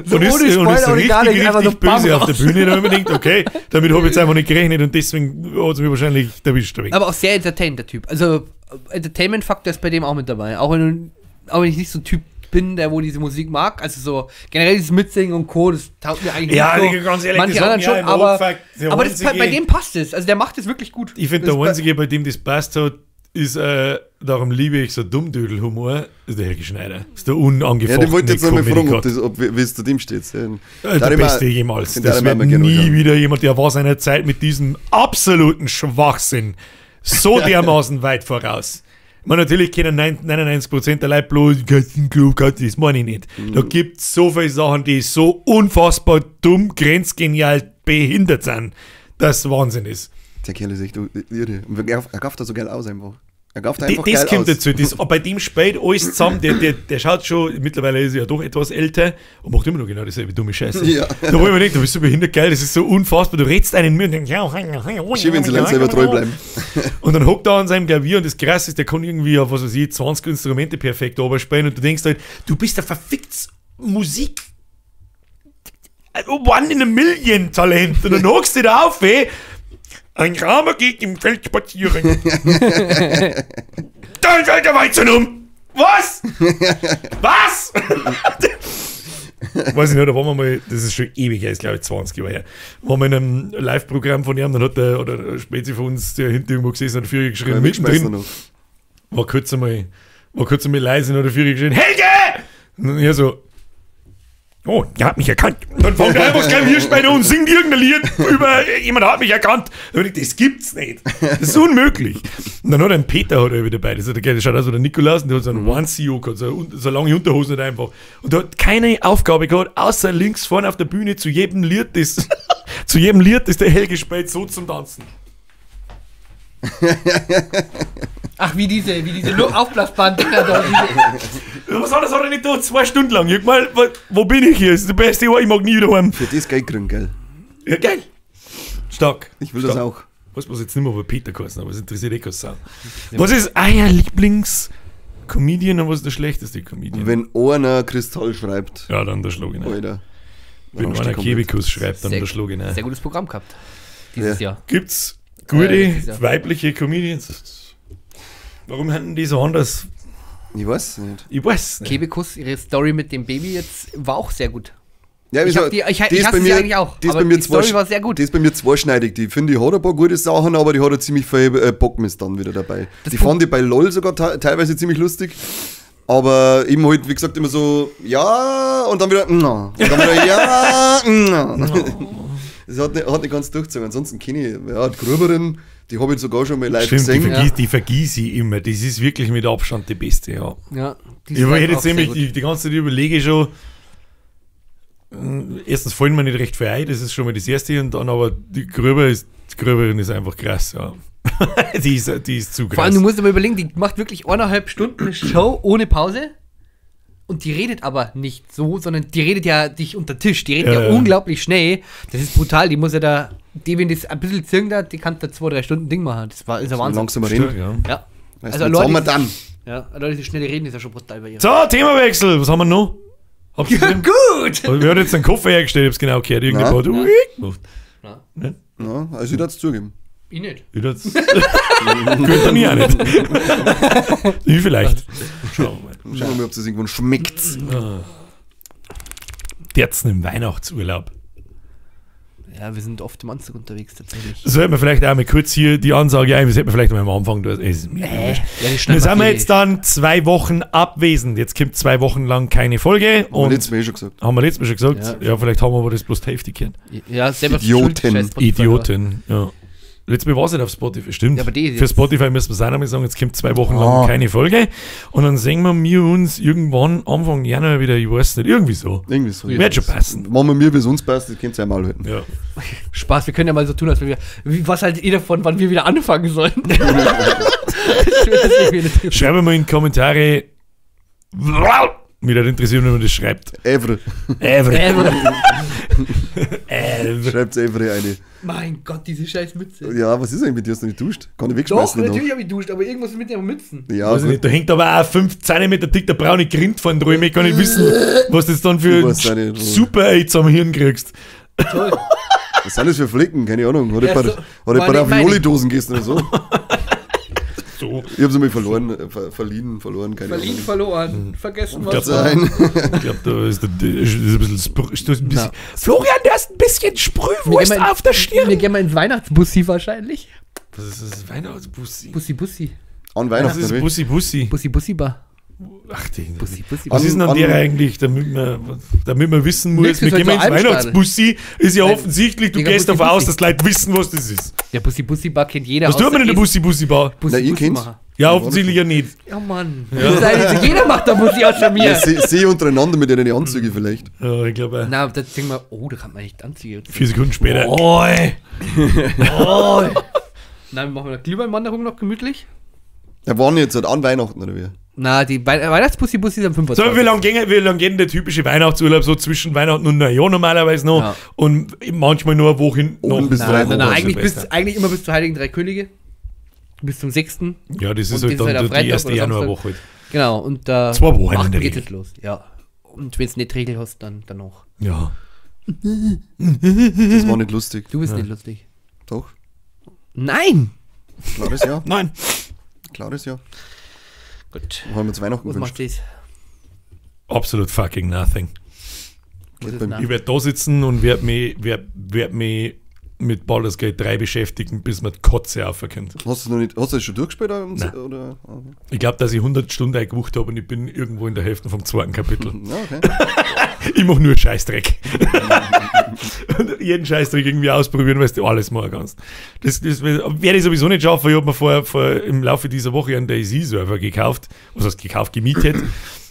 So und ohne Spoiler und ist richtig, gar nicht, richtig böse auf der Bühne. Da habe ich mir gedacht, okay, damit habe ich jetzt einfach nicht gerechnet und deswegen hat es mich wahrscheinlich erwischt. Aber auch sehr entertained, der Typ. Also Entertainment-Faktor ist bei dem auch mit dabei. Auch wenn ich nicht so ein Typ bin, der wo diese Musik mag. Also so generell dieses Mitsingen und Co., das taugt mir eigentlich ja, nicht so. Ganz ehrlich, manche anderen schon, aber das, bei dem passt es. Also der macht es wirklich gut. Ich finde, der Einzige, bei dem das passt hat, ist, darum liebe ich so Dummdödel-Humor, ist der Helge Schneider. Ist der unangefochtene. Ja, den wollte ich jetzt noch mal fragen, wie es zu dem steht. Der Beste jemals. Das wird nie wieder jemand, der war seiner Zeit mit diesem absoluten Schwachsinn so dermaßen weit voraus. Ich meine, natürlich kennen 99% der Leute bloß, das meine ich nicht. Da gibt es so viele Sachen, die so unfassbar dumm, grenzgenial behindert sind, dass Wahnsinn ist. Der Kerl ist echt irre. Er gafft da so geil aus einfach. Er gafft einfach das geil kommt aus. Dazu. Das, bei dem spielt alles zusammen. Der schaut schon, mittlerweile ist er ja doch etwas älter und macht immer noch genau dieselbe dumme Scheiße. Ja. Da wo ich mir denke, du bist so behindert geil, das ist so unfassbar. Du redst einen mit und denkst, ja, schön, wenn sie lange selber treu bleiben. Und dann hockt er an seinem Klavier und das Krasse ist, der kann irgendwie auf, was weiß ich, 20 Instrumente perfekt spielen und du denkst halt, du bist der verfickt Musik One in a Million Talent. Und dann hockst du da auf, ey. Ein Kramer geht im Feld spazieren. Dann fällt der Weizen um. Was? Was? Weiß ich nicht, da waren wir mal, das ist schon ewig her, ist glaube ich 20 Jahre her, waren wir in einem Live-Programm von ihm, dann hat der, oder der Spezi von uns, der hinten irgendwo gesessen hat, Führer geschrien, mittendrin, war kurz einmal leise und hat der Führer geschrien, Helge! Und er so, oh, der hat mich erkannt. Dann fängt er einfach das Klavier spielen und singt irgendein Lied über, jemand hat mich erkannt. Dann ich, das gibt's nicht. Das ist unmöglich. Und dann hat er einen Peter hat er wieder dabei. Das ist der, der schaut aus wie der Nikolaus und der hat so einen Onesie gehabt, so lange Unterhosen halt einfach. Und der hat keine Aufgabe gehabt, außer links vorne auf der Bühne zu jedem Lied, das, zu jedem Lied, das der Helge spielt, so zum Tanzen. Ach, wie diese aufblasbaren Dinger da. Was anderes hat er nicht da? 2 Stunden lang. Ich mal, wo bin ich hier? Das ist der beste Jahr, ich mag nie wieder heim. Für das Geld kriegen, gell? Ja, geil. Stark. Ich will das auch. Ich weiß bloß jetzt nicht mehr, ob Peter geheißen, aber es interessiert eh keine Sau. Was ist euer Lieblings-Comedian und was ist der schlechteste Comedian? Wenn einer Kristall schreibt. Ja, dann der schlag ich. Alter. Wenn einer Kebekus schreibt, dann der schlag ich. Sehr gutes Programm gehabt. Dieses Jahr. Gibt's gute weibliche Comedians? Warum haben die so anders? Ich weiß nicht. Ich weiß nicht. Kebekus, ihre Story mit dem Baby jetzt war auch sehr gut. Ja, ich hasse sie eigentlich auch. Die, ist bei mir die Story war sehr gut. Die ist bei mir zweischneidig. Die finde ich, hat ein paar gute Sachen, aber die hat auch ziemlich viel Bockmist dann wieder dabei. Das die fand ich bei LOL sogar teilweise ziemlich lustig. Aber eben halt, wie gesagt, immer so, ja, und dann wieder, na. Und dann wieder, ja, na. Das hat nicht ganz durchgezogen. Ansonsten kenne ich, ja, die Gruberin, die habe ich sogar schon mal live Stimmt, gesehen. Die vergieß ich immer. Das ist wirklich mit Abstand die beste, ja. Ja, die ich hätte jetzt nämlich die ganze Zeit überlege schon, erstens fallen mir nicht recht viel ein, das ist schon mal das Erste, und dann aber die Gröberin ist einfach krass, ja. die ist zu krass. Vor allem, du musst dir mal überlegen, die macht wirklich 1,5 Stunden eine Show ohne Pause. Und die redet aber nicht so, sondern die redet ja dich unter Tisch. Die redet ja unglaublich schnell. Das ist brutal. Die muss ja da, die, wenn das ein bisschen zirken da, die kann da 2-3 Stunden Ding machen. Das ist ja Wahnsinn. Langsamer reden. Ja. Ja. Also Also Leute, Leute, dann. ja, Leute, die schnell reden, ist ja schon brutal bei ihr. So, Themawechsel. Was haben wir noch? Hab's gesehen? Gut! Wir haben jetzt einen Koffer hergestellt, ich hab's genau gehört. Irgendjemand hat gemacht. Na. Ja, also ich darf es zugeben. Ich nicht. Ich das. Gut, dann ich auch nicht. Ich vielleicht. Schauen wir mal. Schauen wir mal, ob das irgendwann schmeckt. Derzen im Weihnachtsurlaub. Ja, wir sind oft im Anzug unterwegs tatsächlich. Sollten wir vielleicht auch mal kurz hier die Ansage ein, das hätten wir vielleicht mal am Anfang. Das ist mir wurscht. Ja, die Wir schneiden sind wir wir jetzt dann 2 Wochen abwesend. Jetzt kommt 2 Wochen lang keine Folge. Haben wir Und letztes Mal eh schon gesagt. haben wir letztes Mal schon gesagt. Ja, Ja. vielleicht haben wir aber das bloß die Hälfte gehört. Ja, selber Idioten. schuld, scheiß Spotify. Idioten, ja. Letztes Mal war es nicht auf Spotify, stimmt. Ja, aber die ist Für jetzt- Spotify müssen wir es auch noch mal sagen, jetzt kommt 2 Wochen lang keine Folge. Und dann sehen wir uns irgendwann Anfang Januar wieder, ich weiß nicht, irgendwie so. Irgendwie so. Wird schon passen. Machen wir mir, wie es uns passt, das könnt ihr einmal halten. Ja. Spaß, wir können ja mal so tun, als wenn wir. Was haltet ihr davon, wann wir wieder anfangen sollen? Das wird das Schreiben wir mal in die Kommentare. Mich würde interessieren, wenn man das schreibt. Evre. Evre. Evre. Schreibt Evre eine. Mein Gott, diese scheiß Mütze. Ja, was ist eigentlich mit dir? Hast du nicht duscht? Kann ich Doch, wegschmeißen? danach? natürlich habe ich duscht, aber irgendwas ist mit den Mützen. Ja, Weiß ich gut. nicht, da hängt aber auch 5 cm dick der braune Grind von drüben. Ich kann nicht wissen, was das dann für Ich weiß auch nicht. Super AIDS am Hirn kriegst. Toll. Was sind das für Flecken? Keine Ahnung. Hat Ja, ich ein so- paar, hat ich ein war paar nicht meine. Ravioli-Dosen gegessen oder so? So. Ich hab's einmal verloren, verliehen, verloren, keine Verliehen, Ahnung. verloren. Vergessen, was Glaub, war. Sein. Ich glaube, da ist, ist ein bisschen, ist ein bisschen Na. Florian, da ist ein bisschen Sprühwurst Wir gehen mal- auf der Stirn. Wir gehen mal ins Weihnachtsbussi wahrscheinlich. Was ist das? Weihnachtsbussi? Bussi, Bussi. An Was Weihnachten, ist oder wie? Bussi Bussi? Bussi, Bussi Bar. Ach, die. Bussi, Bussi. Was ist denn an An- der eigentlich, damit man wissen muss, Nix, wir ist gehen halt mal so ins Almstadel. Weihnachtsbussi, ist ja Nein, offensichtlich, du Digga, gehst Bussi, davon aus, Bussi. dass die Leute wissen, was das ist. Ja, Bussi, Bussi Bar kennt jeder. Was tut man in der außer Bussi Bussi Bar? Bussi, Na, ihr Bussi kennt's. Macher. Ja, offensichtlich ja nicht. Ja, Mann. Das ist eigentlich- Jeder macht da Bussi außer mir. Ja, seh untereinander mit ihren Anzügen vielleicht. Ja, ich glaube, Na, da denken wir, oh, da kann man echt Anzüge. 4 Sekunden später. Oi. Oi. Na, wir machen eine Glühweinwanderung noch gemütlich. Ja, waren jetzt halt an Weihnachten, oder wie? Na, die Weihnachtsbussi Bussi ist am 25. So, wie lange geht denn der typische Weihnachtsurlaub so zwischen Weihnachten und Neujahr normalerweise noch? Ja. Und manchmal nur eine Woche hinten Oben noch. bis Nein, drei nein, nein, Wochen. eigentlich immer bis zu Heiligen Drei Könige. Bis zum 6. Ja, das ist Und halt das ist dann halt am die Freitag erste oder Samstag. Januarwoche. Halt. Genau, und da 2 Wochen in der geht Regel. es los, ja. Und wenn es nicht Regel hast, dann danach. Ja. Das war nicht lustig. Du bist nicht lustig. Doch, Nein! klares Ja. Nein. Klares Ja. Gut. Haben wir uns Weihnachten Was gewünscht. macht das? Absolut fucking nothing. Was ist beim- na? Ich werde da sitzen und werde mich, werd, werd mich mit Baldur's Gate 3 beschäftigen, bis mir die Kotze aufkommt. Hast du noch nicht, hast du das schon durchgespielt? Oder? Nein. Oder? Okay. Ich glaube, dass ich 100 Stunden eingebucht habe und ich bin irgendwo in der Hälfte vom zweiten Kapitel. Ja, okay. Ich mache nur Scheißdreck. Und jeden Scheißdreck irgendwie ausprobieren, weil du alles machen kannst. Das werde ich sowieso nicht schaffen. Ich habe mir vor im Laufe dieser Woche einen DayZ-Server gekauft. Was heißt gekauft, gemietet.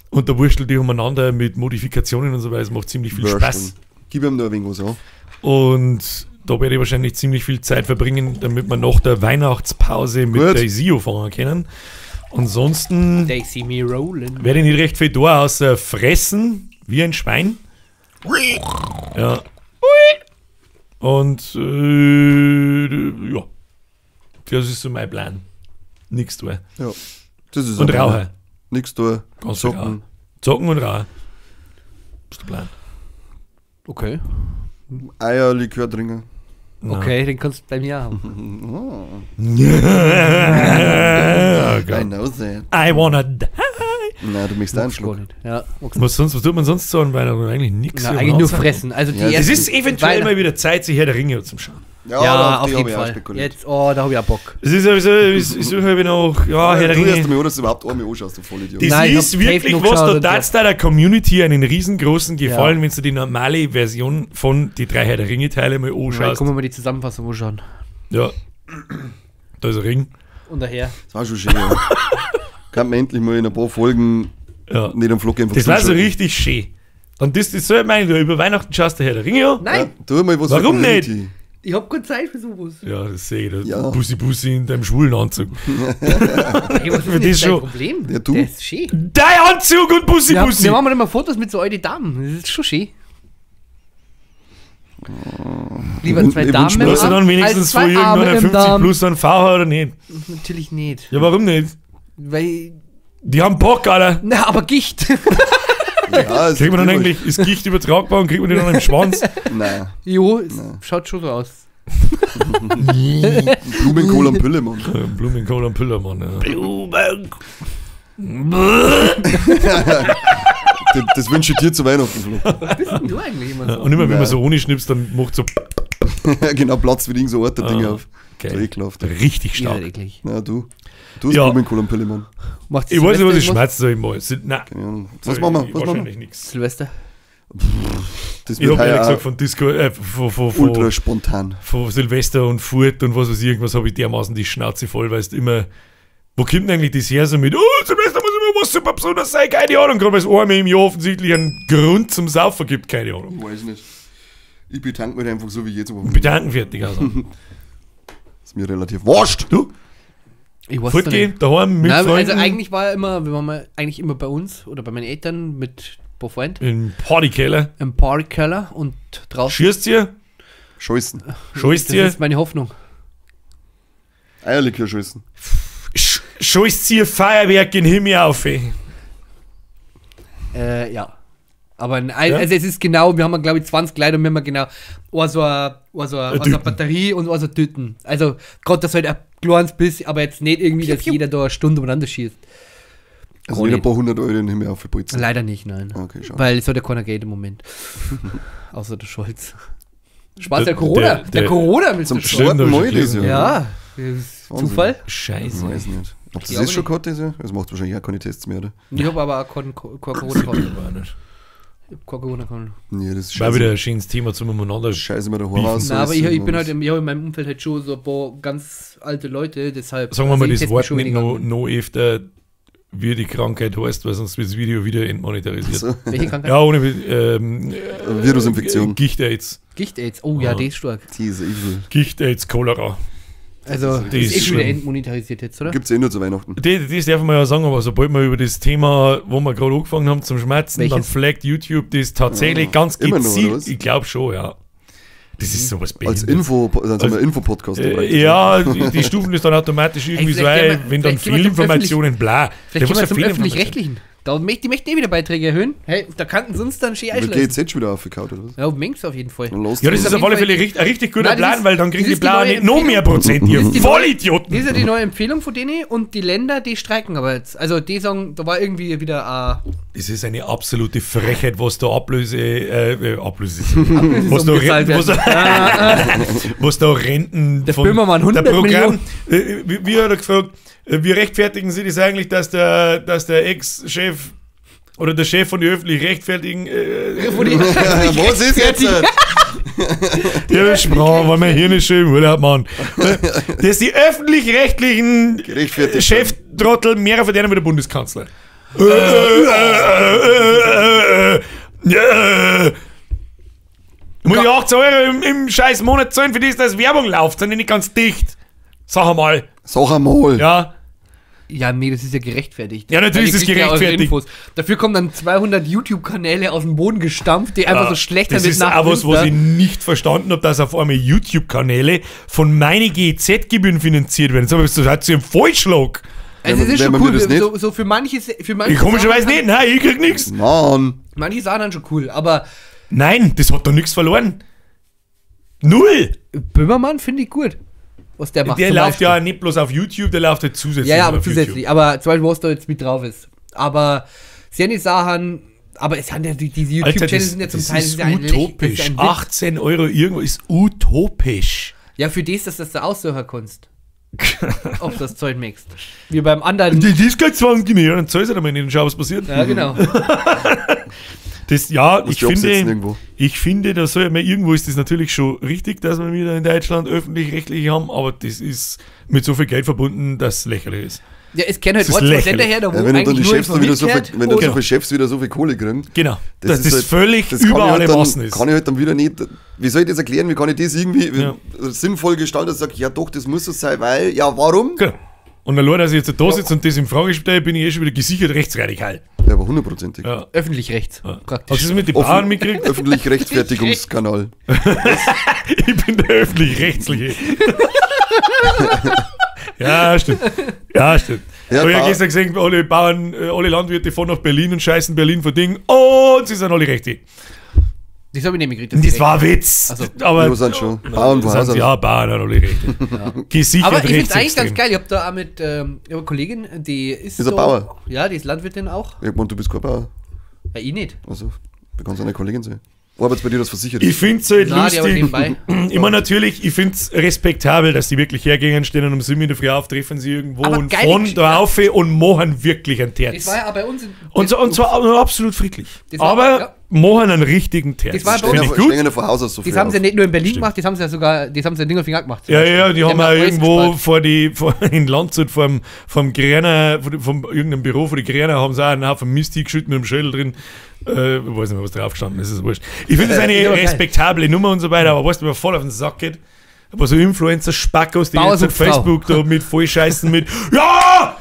Und da wurschtelt die umeinander mit Modifikationen und so weiter. Es macht ziemlich viel Spaß. Wursteln. Gib ihm da ein wenig was an. Und da werde ich wahrscheinlich ziemlich viel Zeit verbringen, damit wir nach der Weihnachtspause mit Gut. DayZ anfangen können. Ansonsten They see me rolling. werde ich nicht recht viel da, außer fressen, wie ein Schwein. Ja. Und ja. Das ist so mein Plan. Nix tun. Ja. Das ist Und auch rauchen. Nix da. Ganz Zocken. Zocken. Zocken und rauchen. Das ist der Plan. Okay. Eierlikör trinken. Nein. Okay, den kannst du bei mir haben. Oh I Gott. know that. I wanna die. Nein, du möchtest auch einen Magst gar Schluck. nicht. Ja, magst Was, sonst, was tut man sonst so an Weihnachten? Eigentlich nichts. Na, eigentlich nur fressen. Also die Ja, Es ersten ist eventuell Weihnachten- mal wieder Zeit, sich Herr der Ringe zum Schauen. Ja, Ja, auf auf die hab jeden ich auch Fall. spekuliert. Jetzt, oh, da habe ich auch Bock. Es ist sowieso, ich suche halt noch, ja, Herr der du erst Ringe. einmal, oder dass du überhaupt einmal anschaust, du Vollidiot. Das Nein, ich ist hab wirklich safe noch was, da geschaut und tat's da der Community einen riesengroßen Gefallen, wenn du die normale Version von die drei Herr der Ringe-Teile mal Dann anschaust. können wir mal die Zusammenfassung anschauen. Ja. Da ist ein Ring. Und daher. Das war schon schön, ja. Kann man endlich mal in ein paar Folgen Ja. nicht am Flug einfach Das war so zuschalten. richtig schön. Und das ist so, ich meine, du über Weihnachten schaust du Herr der Ringe an. Nein! Ja, tu mal was Warum für Community. Ich hab keine Zeit für sowas. Ja, das sehe ich. Ja. Bussi Bussi in deinem schwulen Anzug. Hey, was ist Für denn das jetzt dein schon. Problem? Ja, du. Der ist schön. Dein Anzug und Bussi Wir, Bussi! wir machen immer Fotos mit so alten Damen. Das ist schon schön. Lieber zwei Ich Damen wünsch im mir- Hast du Arm dann wenigstens als zwei von Arme irgendeiner im 50 Darm. plus einen VH oder nicht? Natürlich nicht. Ja, warum nicht? Weil. Die haben Bock, Alter. Na, aber Gicht. Ja, ist Kriegt man dann eigentlich, ist Gicht übertragbar und kriegt man den dann im Schwanz? Nein. Jo, es schaut schon so aus. Blumenkohl am Pille, Mann. Blumenkohl und Püllermann. Ja. Das wünsche ich dir zu Weihnachten, Flo. Was bist denn du eigentlich immer so? Und immer wenn man Nein. so ohne schnipst, dann macht so Genau, Platz wie irgend so Ort, Ding auf. geil. So ekelhaft. Richtig Ihr seid stark. eklig. Na, du. Du hast Ja. Blumenkohl am Pille, Mann. Macht Ich weiß nicht, was ich Silvester schmerze soll. Mal. Nein. Keine Ahnung. Was machen wir? Was machen wir? Wahrscheinlich nichts. Silvester. Das Ich wird habe ehrlich heuer gesagt auch von Disco, ultra spontan. von Silvester und Furt und was weiß ich, irgendwas habe ich dermaßen die Schnauze voll, weil es immer. Wo kommt denn eigentlich das her so mit, oh, Silvester muss immer was super besonders sein, keine Ahnung, gerade weil es einmal im Jahr offensichtlich einen Grund zum Saufen gibt, keine Ahnung. Weiß nicht. Ich betanke mich einfach so wie jedes Wochenende. Bedanken fertig, also. Ist mir relativ wurscht. Du, Ich weiß fortgehen, nicht. daheim mit Nein, Freunden, also eigentlich war ja immer, wir waren mal eigentlich immer bei uns oder bei meinen Eltern mit ein paar Freunden im Partykeller, im Parkkeller und draußen. schießt ihr, Scheißen. scheißt Das ihr, ist meine Hoffnung. Eierlikör scheißen. scheißt ihr Feuerwerk in den Himmel auf, ey. Ja. Aber nein, Ja? also es ist genau, wir haben glaube ich 20 Leute und wir haben genau so eine Tüten. Batterie und so Tüten. Also gerade das halt ein kleines bisschen, aber jetzt nicht irgendwie, dass jeder da eine Stunde umeinander schießt. Also Gar nicht ein nicht. paar hundert Euro in den Himmel aufgebolzen. Leider nicht, nein. Okay, schade. Weil es hat ja keiner Geld im Moment. Außer der Scholz. Spaß, der Der- Corona. Der, Corona, Mr. Zum Scholz. Stimmt, hab zweiten ich Mal schon dieses gelesen. Jahr. Ja, das ist Wahnsinn. Zufall. Ich Scheiße. weiß nicht. Habt ihr Glaube das schon gehabt, dieses Jahr? Es macht wahrscheinlich auch keine Tests mehr, oder? Ich habe aber auch kein Corona gehabt. Ich hab kein Corona gehabt. Nee, das ist War scheiße. wieder ein schönes Thema zum Umeinander. Scheiße mir daheim aus. Nein, aber ich bin halt, ich hab in meinem Umfeld halt schon so ein paar ganz alte Leute, deshalb. Sagen wir mal also ich das teste mich Wort schon nicht weniger noch öfter, wie die Krankheit heißt, weil sonst wird das Video wieder entmonetarisiert. So. Welche Krankheit? Ja, ohne Virusinfektion. Gicht-Aids. Gicht-Aids. Oh ja, Ah. die ist stark. Diese Evil. Gicht-Aids, Cholera. Also, Das das ist ist eh schon wieder schlimm. entmonetarisiert jetzt, oder? Gibt's eh nur zu Weihnachten. Das darf man ja sagen, aber sobald wir über das Thema, wo wir gerade angefangen haben zum Schmerzen, Welches? dann flaggt YouTube das tatsächlich ganz Immer noch, oder gezielt. was? Ich glaube schon, ja. Das ist sowas Als Behindertes. Info, also als Info-Podcast. Ja, die Stufen ist dann automatisch irgendwie so vielleicht ein, gehen wir- wenn dann vielleicht gehen wir zum Fehlinformationen, bla. Vielleicht Der gehen muss wir ja zum Fehlinformationen- Öffentlich-Rechtlichen. Da möchten die möchten eh wieder Beiträge erhöhen. Hey, da kannten sie uns dann schön Wird einschließen. GEZ schon wieder aufgekaut, oder was? Ja, Mengs auf jeden Fall. Dann lass Ja, das die- ist auf alle Fälle ein richtig guter Nein, das Plan, ist- weil dann kriegen das die ist die Blauen neue nicht noch mehr Prozent, ihr Das ist die neue- Vollidioten. Das ist ja die neue Empfehlung von denen und die Länder, die streiken aber jetzt. Also die sagen, da war irgendwie wieder Das ist eine absolute Frechheit, was da Ablöse, Ablöse, was da, umgezahlt Renten, was da Renten Der Böhmermann, 100 der Programm, wie hat er gefragt, wie rechtfertigen Sie das eigentlich, dass der Ex-Chef oder der Chef von den öffentlich-rechtfertigen, Von die Was ist jetzt? der sprach, weil mein Hirn ist schön im Urlaub, Mann. Dass die öffentlich-rechtlichen Gerechtfertigt. Cheftrottel mehr verdienen wie der Bundeskanzler. Muss ich 18 Euro im scheiß Monat zahlen, für das, dass Werbung läuft, sind die nicht ganz dicht. Sag einmal. Sag einmal. Ja. Ja, nee, das ist ja gerechtfertigt. Ja, natürlich Weil ist es ihr kriegt ja eure gerechtfertigt. Infos. Dafür kommen dann 200 YouTube-Kanäle aus dem Boden gestampft, die einfach so schlecht Das sind ist auch was, was ich nicht verstanden habe, dass auf einmal YouTube-Kanäle von meine GEZ-Gebühren finanziert werden. Das ist halt so ein Vollschlag. Also es ist Wer schon man mir cool, das nicht? so, so für manche, für manche Ich komischerweise Sachen- nicht. Nein, ich krieg nichts. Mann. Manche Sachen sind schon cool, aber Nein, das hat doch nichts verloren. Null! Böhmermann finde ich gut. Was der macht. Der zum läuft Beispiel. ja nicht bloß auf YouTube, der läuft ja zusätzlich. Ja, ja, aber auf zusätzlich. YouTube. Aber zum Beispiel, was da jetzt mit drauf ist. Aber sehr Sachen, aber es sind ja diese Alter, YouTube-Channels das, sind ja zum das Teil ist ja ein utopisch. das ist ein Witz. 18 Euro irgendwo ist utopisch. Ja, für das, dass du das da aussuchen kannst. Ob das Zeug mixt. Wie beim anderen. Das ist kein 20 mehr, dann zahlst du halt einmal nicht und schau, was passiert. Ja, genau. Das, ja, Musst ich du absetzen finde, irgendwo. ich finde, da soll man, irgendwo ist das natürlich schon richtig, dass wir wieder in Deutschland öffentlich-rechtliche haben, aber das ist mit so viel Geld verbunden, dass es lächerlich ist. Ja, es kennen halt Das ist zwei lächerlich. Länder her, da wo Ja, wenn dann eigentlich die nur Chefs dann wieder so viel, informiert wenn dann wird. so viele Chefs wieder so viel Kohle kriegen. Genau. Dass ist das halt- völlig das kann über ich halt alle dann, Maßen ist. Kann ich halt dann wieder nicht. Wie soll ich das erklären? Wie kann ich das irgendwie Ja. sinnvoll gestalten, dass ich sage, ja doch, das muss so sein, weil, ja, warum? Genau. Und allein, dass ich jetzt da sitze und das in Frage stelle, bin ich eh schon wieder gesichert rechtsradikal. Ja, aber hundertprozentig. Ja. Öffentlich rechts, praktisch. Hast du das mit den Offen- Bauern mitgekriegt? Öffentlich Rechtfertigungskanal. Ich bin der öffentlich-rechtliche. Ja, stimmt. Ja, stimmt. Ja, Hab ich ja Bauer- gestern gesehen, alle Bauern, alle Landwirte fahren nach Berlin und scheißen Berlin vor Ding und sie sind alle Rechte. Das habe ich nicht mitgekriegt. Das war ein Witz. Also. Aber Ja, sind schon. Bauern von Haus sind, aus. ja, Bauern haben alle Rechte. Gesichert Aber ich finde es eigentlich rechtsextrem. ganz geil. Ich habe da auch mit ich hab eine Kollegin, die ist. Ist ein Bauer. Ja, die ist Landwirtin auch. Ich meine, du bist kein Bauer. Ja, ich nicht. Also, du kannst eine Kollegin sein. Arbeitest bei dir das versichert? Ich finde es halt Nein, die aber lustig. nebenbei. Ich meine, natürlich, ich finde es respektabel, dass die wirklich hergehen, stehen und um 7 in der Früh auf, treffen sie irgendwo Aber und geile fahren Geschichte. da auf und machen wirklich einen Terz. Das war ja auch bei uns. Und zwar auch absolut friedlich. Das war- Aber ja. machen einen richtigen Terz. Das war bei Finde uns- ich gut. Stehen ja von Haus aus so Das früh haben sie auf. nicht nur in Berlin gemacht, das haben sie ja sogar, das haben sie in Dingolfing auch gemacht. zum Ja, Beispiel. ja, die haben auch alles irgendwo gespart. vor in Landshut vom Gräner, vom irgendeinem Büro von die Gräner haben sie auch einen Haufen Mist hingeschüttet mit dem Schädel drin. Ich weiß nicht mehr, was drauf gestanden ist, ist wurscht. Ich finde das eine ist aber geil. respektable Nummer und so weiter, aber weißt du, mir voll auf den Sack geht? Aber so Influencer-Spackos, die Bauer jetzt auf sucht Frau. Facebook da mit vollscheißen mit Ja!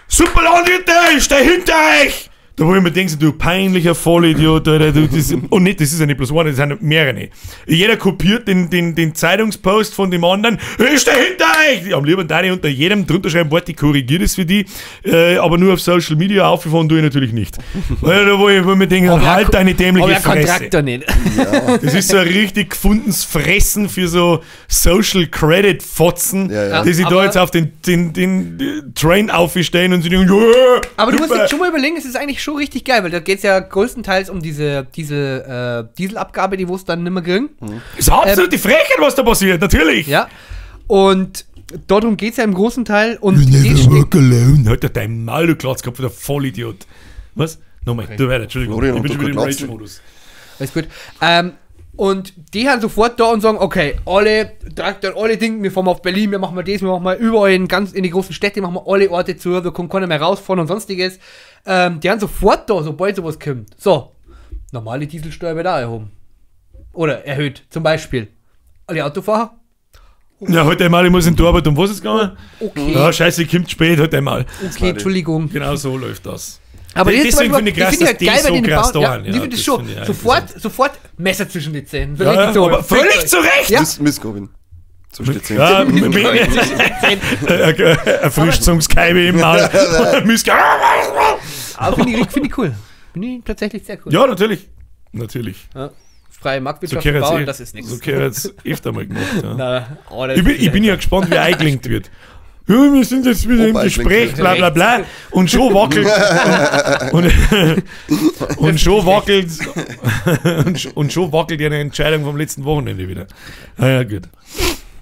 Super Landwirte, ich steh hinter euch! Da wo ich mir denke, du peinlicher Vollidiot, Alter, du, das, und nicht, das ist ja nicht bloß einer, das sind mehrere. Jeder kopiert den Zeitungspost von dem anderen, ich steh hinter euch! Am lieben Dani unter jedem drunter schreiben, warte, ich korrigiere das für die, aber nur auf Social Media aufgefahren tue ich natürlich nicht. Weil da wo ich mir denke, Aber halt deine dämliche Aber er kann Fresse. Traktor nicht. Das ist so ein richtig gefundenes Fressen für so Social Credit Fotzen, Ja, ja. die sich da Aber- jetzt auf den Train aufstehen und sie denken, ja, Aber du musst super. dir schon mal überlegen, es ist eigentlich schon richtig geil, weil da geht es ja größtenteils um diese Dieselabgabe, die wo es dann nimmer kriegen. Ist absolut die Frechheit, was da passiert, natürlich. Ja. Und darum geht es ja im großen Teil. Und You die never steht- walk alone. Halt doch dein Maul, du Glatzkopf, der Vollidiot. Was? Nochmal, du weiter, Entschuldigung. Florian ich bin hat schon wieder im doch keine Glatze. Rage-Modus. Alles gut. Und die haben sofort da und sagen, okay, alle Traktoren, alle Dinge, wir fahren auf Berlin, wir machen mal das, wir machen mal überall in die großen Städte, machen wir alle Orte zu, wir kommen keiner mehr rausfahren und sonstiges. Die haben sofort da, sobald sowas kommt. So, normale Dieselsteuer wird auch erhoben. Oder erhöht, zum Beispiel. Alle Autofahrer? Ja, heute einmal, ich muss in die Arbeit, um was ist gegangen? Okay, Ja, scheiße, kommt spät, heute einmal. okay, Entschuldigung. Genau so läuft das. Aber das ist Deswegen zum finde ich Beispiel- krass, das finde dass ich die halt geil so bei den krass Bauern. da Ja, sind. ich finde das das schon. finde ich auch Sofort Messer zwischen die Zähnen. So Ja, richtig so. aber völlig zu Recht! Ja. Missgabin. So steht's Ja, Erfrischungskeime im Maul. Missgabin. Aber finde ich, find ich cool. Finde ich tatsächlich sehr cool. Ja, natürlich. Natürlich. Ja. Freie So Marktwirtschaft gehört bauen, eh, das ist nichts. So gehört's öfter mal gemacht. Ja. Na, oh, das Ich bin ja gespannt, wie eingelenkt wird. Ja, wir sind jetzt wieder im Ob Gespräch, eingelenkt bla bla bla. Und schon wackelt. Und schon wackelt. Und schon wackelt ja eine Entscheidung vom letzten Wochenende wieder. Ah ja, gut.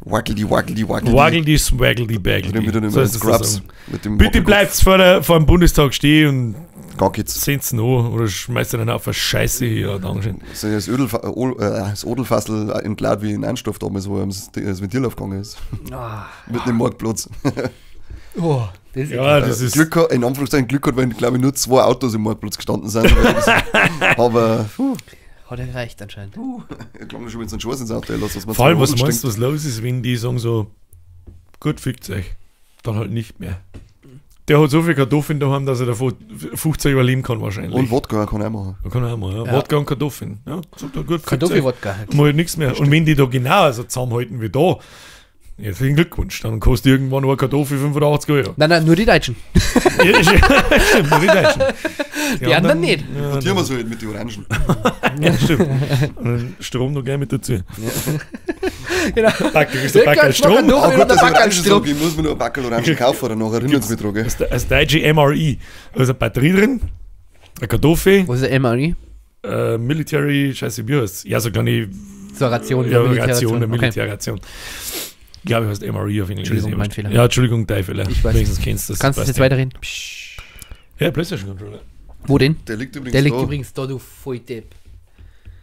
Wackel die, wackel die, wackel die. Waggle die, swaggle die, baggle Wieder die. mit dem So ist das Scrubs. sagen. Mit dem Bitte Wackelkopf. bleibt vor dem Bundestag stehen und Gar geht's. seht's noch oder schmeißt einen auf Scheiße hier. Dankeschön. So das, das Odelfassel entladen wie in Anstoff damals, wo ihm das Ventil aufgegangen ist. Ah. Mitten im Marktplatz. Oh, das ist Ja, das ist. Glück, in Anführungszeichen Glück hat, weil, glaube ich, nur 2 Autos im Marktplatz gestanden sind. Aber puh, Hat er gereicht anscheinend. ich glaube schon, wenn es einen Schuss ins Auto lässt, dass man Vor allem, was zwei meinst du, was los ist, wenn die sagen so, gut, fickt euch. Dann halt nicht mehr. Der hat so viel Kartoffeln daheim, dass er davon 15 überleben kann wahrscheinlich. Und Wodka kann er auch machen. Da kann er auch mal, ja. Ja. Wodka und Kartoffeln. Ja, sagt er, gut, fickt euch. Kartoffelwodka halt. Mal halt nichts mehr. Und wenn die da genauso zusammenhalten wie da, herzlichen Glückwunsch, dann kostet irgendwann eine Kartoffel 85 Euro. Nein, nein, nur die Deutschen. Ja, stimmt, nur die Deutschen. Die anderen nicht. Ja, Die haben wir so halt mit den Orangen. ja, stimmt. Und dann Strom noch gleich mit dazu. Genau. Backel ist der Ja, Backel ganz Strom. locker Auch durch. gut, dass ich Backerl Orangen Strom. sage, ich muss mir nur ein Backerl Orangen kaufen, danach erinnert es mich dran. gell? Das deutsche MRE. Da ist eine Batterie drin, eine Kartoffel, Wo ist der MRE? Military, scheiße, wie heißt's? Ja, so kleine So eine Ration. ja, eine Ration, eine Okay. Militärration. Ich glaube, heißt MRE auf Englisch. Entschuldigung, mein Fehler. Ja, Entschuldigung, dein Fehler. Ich weiß. Wenigstens kennst du das. Kannst du Passt jetzt ja. weiterreden? Ja, PlayStation Controller. Wo denn? Der liegt übrigens Der liegt da. übrigens da, du Volldepp.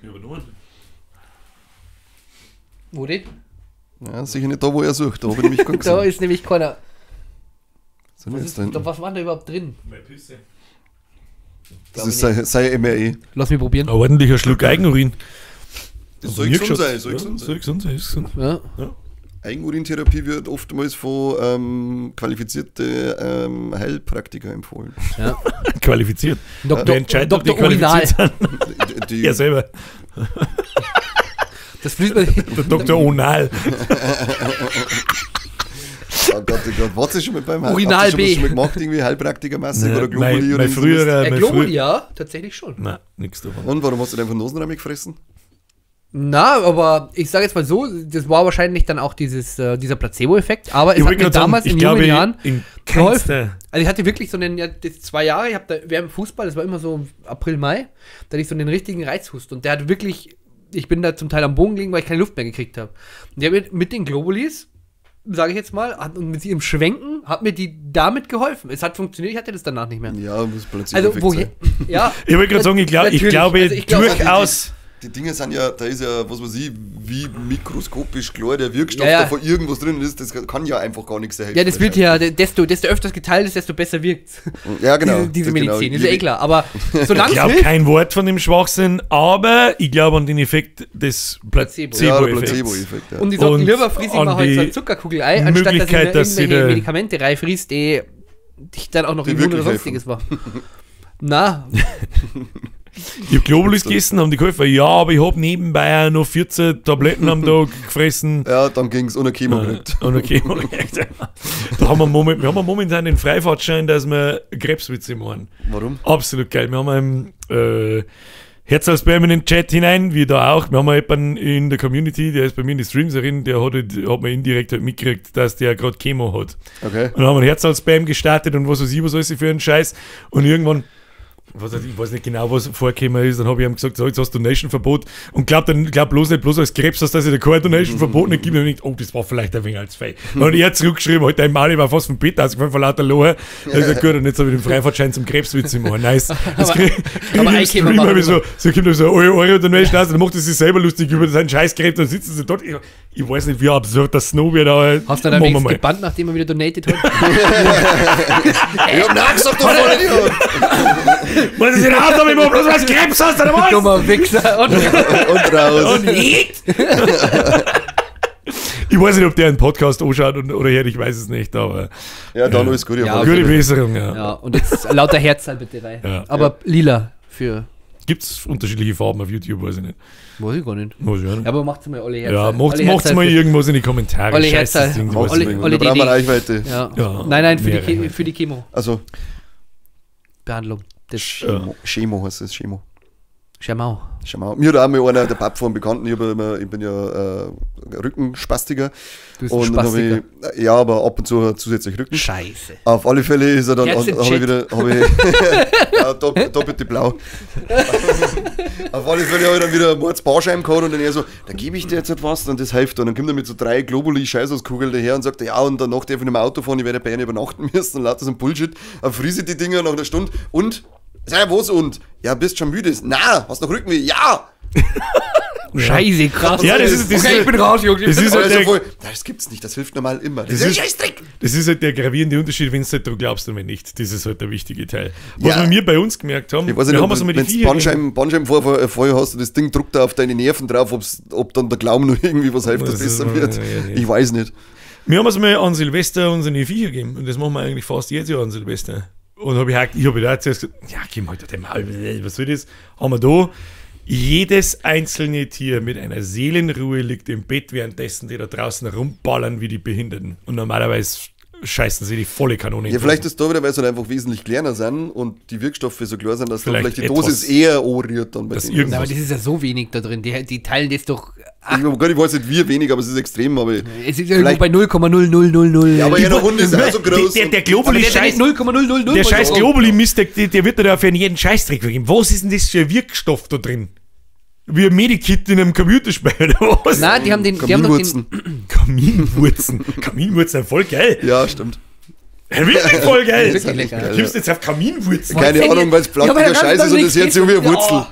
Ja, aber nur. Wo denn? Ja, sicher nicht da, wo er sucht. Da habe ich nämlich gar Da gesehen. ist nämlich keiner. Was, ist, was war denn da überhaupt drin? Meine Pisse. Das ist sei MRE. Lass mich probieren. Ein ordentlicher Schluck Eigenurin. Das soll gesund sein, soll gesund sein. Soll gesund sein, ist gesund. Ja. Ja. Eigenurintherapie wird oftmals von qualifizierten Heilpraktiker empfohlen. Ja. Qualifiziert. Dr. Entscheidet, ob die Dr. Urinal. qualifiziert sind. Er selber. Das fließt mir. Der Dr. Onal. Oh Gott, oh Gott. Warst du schon mal beim Urinal Hast du schon, B. was schon mal gemacht, irgendwie Heilpraktikermäßig oder Globuli oder mein früherer. Globuli, ja, tatsächlich schon. Nein, nichts davon. Und warum hast du denn von Nosenraum gefressen? Na, aber ich sage jetzt mal so, das war wahrscheinlich dann auch dieser Placebo-Effekt, aber es Ich hat wollte mir gerade sagen, damals ich in jungen glaube, Jahren in geholfen. keinster. Also ich hatte wirklich so einen, ja, das 2 Jahre, ich habe da während dem Fußball, das war immer so April, Mai, da hatte ich so einen richtigen Reizhust und der hat wirklich, ich bin da zum Teil am Boden gelegen, weil ich keine Luft mehr gekriegt habe. Und der hat mit den Globulis, sage ich jetzt mal, und mit ihrem Schwenken hat mir die damit geholfen. Es hat funktioniert, ich hatte das danach nicht mehr. Ja, muss Placebo-Effekt Also woher, sein. ja. Ich wollte gerade sagen, ich Natürlich, glaube also ich glaube, durchaus. Die Dinge sind ja, da ist ja, was weiß ich, wie mikroskopisch klar der Wirkstoff Ja, ja. da von irgendwas drin ist, das kann ja einfach gar nichts helfen. Ja, das wird ja, desto öfters geteilt ist, desto besser wirkt's. Ja, genau. Diese Das genau. Medizin, ist ja eh klar. Aber solange Ich es glaube hilft, kein Wort von dem Schwachsinn, aber ich glaube an den Effekt des Placebo. Ja, der Placebo-Effekts. Placebo-Effekt, ja. und ich sag, Und lieber friss ich an mal heute die so ein Zuckerkugel ein, anstatt dass ich mir Möglichkeit, dass sie irgendwelche da- Medikamente reinfriest, die dich dann auch noch Die immun oder wirklich sonstiges war. Na, Ich hab Globulis gegessen, haben die geholfen. Ja, aber ich hab nebenbei auch noch 14 Tabletten am Tag gefressen. Ja, dann ging's ohne Chemo gekriegt. Und okay, da haben wir, wir haben momentan den Freifahrtschein, dass wir Krebswitze machen. Warum? Absolut geil. Wir haben einen Herzalsbär in den Chat hinein, wie da auch. Wir haben jemanden in der Community, der ist bei mir in die Streams drin, der hat, hat mir indirekt halt mitgekriegt, dass der gerade Chemo hat. Okay. Und dann haben wir einen Herzalsspam gestartet und was weiß ich, was alles für einen Scheiß. Und irgendwann, ich weiß nicht genau, was vorgekommen ist, dann habe ich ihm gesagt, so, jetzt hast du Donation-Verbot und glaub dann, glaub bloß nicht, bloß als Krebs hast, dass ich da kein Donation-Verbot nicht gibt. Und ich denk, oh, das war vielleicht ein wenig als Fei. Und er hat zurückgeschrieben, heute dein Maul, ich war fast vom Bett ausgefallen vor lauter Lohe. Da hab ich gesagt, gut, und jetzt habe ich den Freifahrtschein zum Krebswitz machen. Nice. Das krieg aber ich im ich Stream machen hab ich so kommt so Euro Donation aus, dann macht er sich selber lustig über seinen Scheiß-Krebs, dann sitzen sie dort. Ich weiß nicht, wie absurd das Snow wird, aber hast du dann machen wir wenigstens mal. gebannt, nachdem er wieder donated hat? Ich hab nachgesagt, du Vollidiot! Was ist denn raus, aber ich mach bloß was Krebs hast, oder was? Dummer Wichser. Und Und raus. Und nicht. Ich weiß nicht, ob der einen Podcast anschaut oder hört, ich weiß es nicht, aber Ja, dann alles Gute. Ja, auf alle gute Fälle. Besserung, ja. ja, und jetzt lauter Herzal bitte rein. Ja. Aber lila für, Gibt es unterschiedliche Farben auf YouTube, weiß ich nicht. weiß ich gar nicht. Muss ich auch nicht. Ja, aber macht's mal alle Herzal. Ja, alle macht's Herzal mal für- irgendwas in die Kommentare. Alle Scheiß das Herzal. Ding, Macht's weiß Olli- ich nicht. Olli Wir brauchen DD. Reichweite. Ja. Ja, Nein, nein, für mehrere. die, für die Chemo-Behandlung. Also, Das Chemo, Chemo heißt es, Chemo. Schau. Schau mal. Mir hat auch mal einer, der Pap von einem Bekannten, ich, hab immer, ich bin ja Rückenspastiker. Du bist ein Und dann hab Spastiker. ich, ja, aber ab und zu zusätzlich Rücken. Scheiße. Auf alle Fälle ist er dann, Herz im hab ich Chat. wieder, hab ich, ja, da bitte blau. Auf alle Fälle habe ich dann wieder einen Mordsbarscheiben gehabt und dann er so, da gebe ich dir jetzt etwas und das hilft. Und dann kommt er mit so 3 Globuli-Scheißauskugeln daher und sagt, ja, und danach darf ich nicht mehr Auto fahren, ich werde bei ihnen übernachten müssen und lauter so ein Bullshit. Dann friese ich die Dinger nach einer Stunde und, sag ja, was und? Ja, bist schon müde. Na, hast noch Rückenweh? Ja! Scheiße, krass. Ja, das ist, das okay, ist, ich bin raus, Jungs. Das ist Und halt er so der, voll, das gibt's nicht, das hilft normal immer. Das, Das ist ein ist- Scheißdreck! das ist halt der gravierende Unterschied, wenn du halt dran glaubst und wenn nicht. Das ist halt der wichtige Teil. Was Ja. wir bei uns gemerkt haben, Ich weiß wir nicht, haben ob uns wenn einmal die du Viecher Bandscheibenvorfall vorher hast und das Ding druckt da auf deine Nerven drauf, ob dann der Glauben noch irgendwie was hilft, dass Das ist- besser wird. ja, ja. Ich weiß nicht. Wir haben es mal an Silvester unsere Viecher gegeben. Und das machen wir eigentlich fast jedes Jahr an Silvester. Und hab ich auch, ich habe da zuerst gesagt, ja, komm halt dem Maul, was soll das? Haben wir da. Jedes einzelne Tier mit einer Seelenruhe liegt im Bett, währenddessen die da draußen rumballern wie die Behinderten. Und normalerweise scheißen sie die volle Kanone. in Ja, die vielleicht Hosen. ist da wieder, weil sie halt einfach wesentlich kleiner sind und die Wirkstoffe so klar sind, dass Vielleicht dann vielleicht die etwas- Dosis eher anrührt dann bei Dass denen. irgendwas- Aber das ist ja so wenig da drin. Die teilen das doch. Ich, oh Gott, ich weiß nicht, wie wenig, aber es ist extrem. Aber, Es ist irgendwo Vielleicht- bei 0,0000. ja, aber jeder Hund ist auch so groß. Der Aber Globuli der ist ja Scheiß, nicht 0,000. der scheiß Globuli-Mist, der wird da für jeden Scheißdreck vergeben. Was ist denn das für ein Wirkstoff da drin? Wie ein Medikit in einem Computerspiel oder was? Nein, die haben den. Die haben doch den Kaminwurzen. Kaminwurzen. Kaminwurzen sind voll geil. Ja, stimmt. Ja, wirklich voll geil. Wirklich lecker. Du kommst jetzt auf Kaminwurzen. Keine Wenn Ahnung, ihr- weil es Ich hab ja flautiger ganz Scheiß ist und das hört sich um wie eine Wurzel.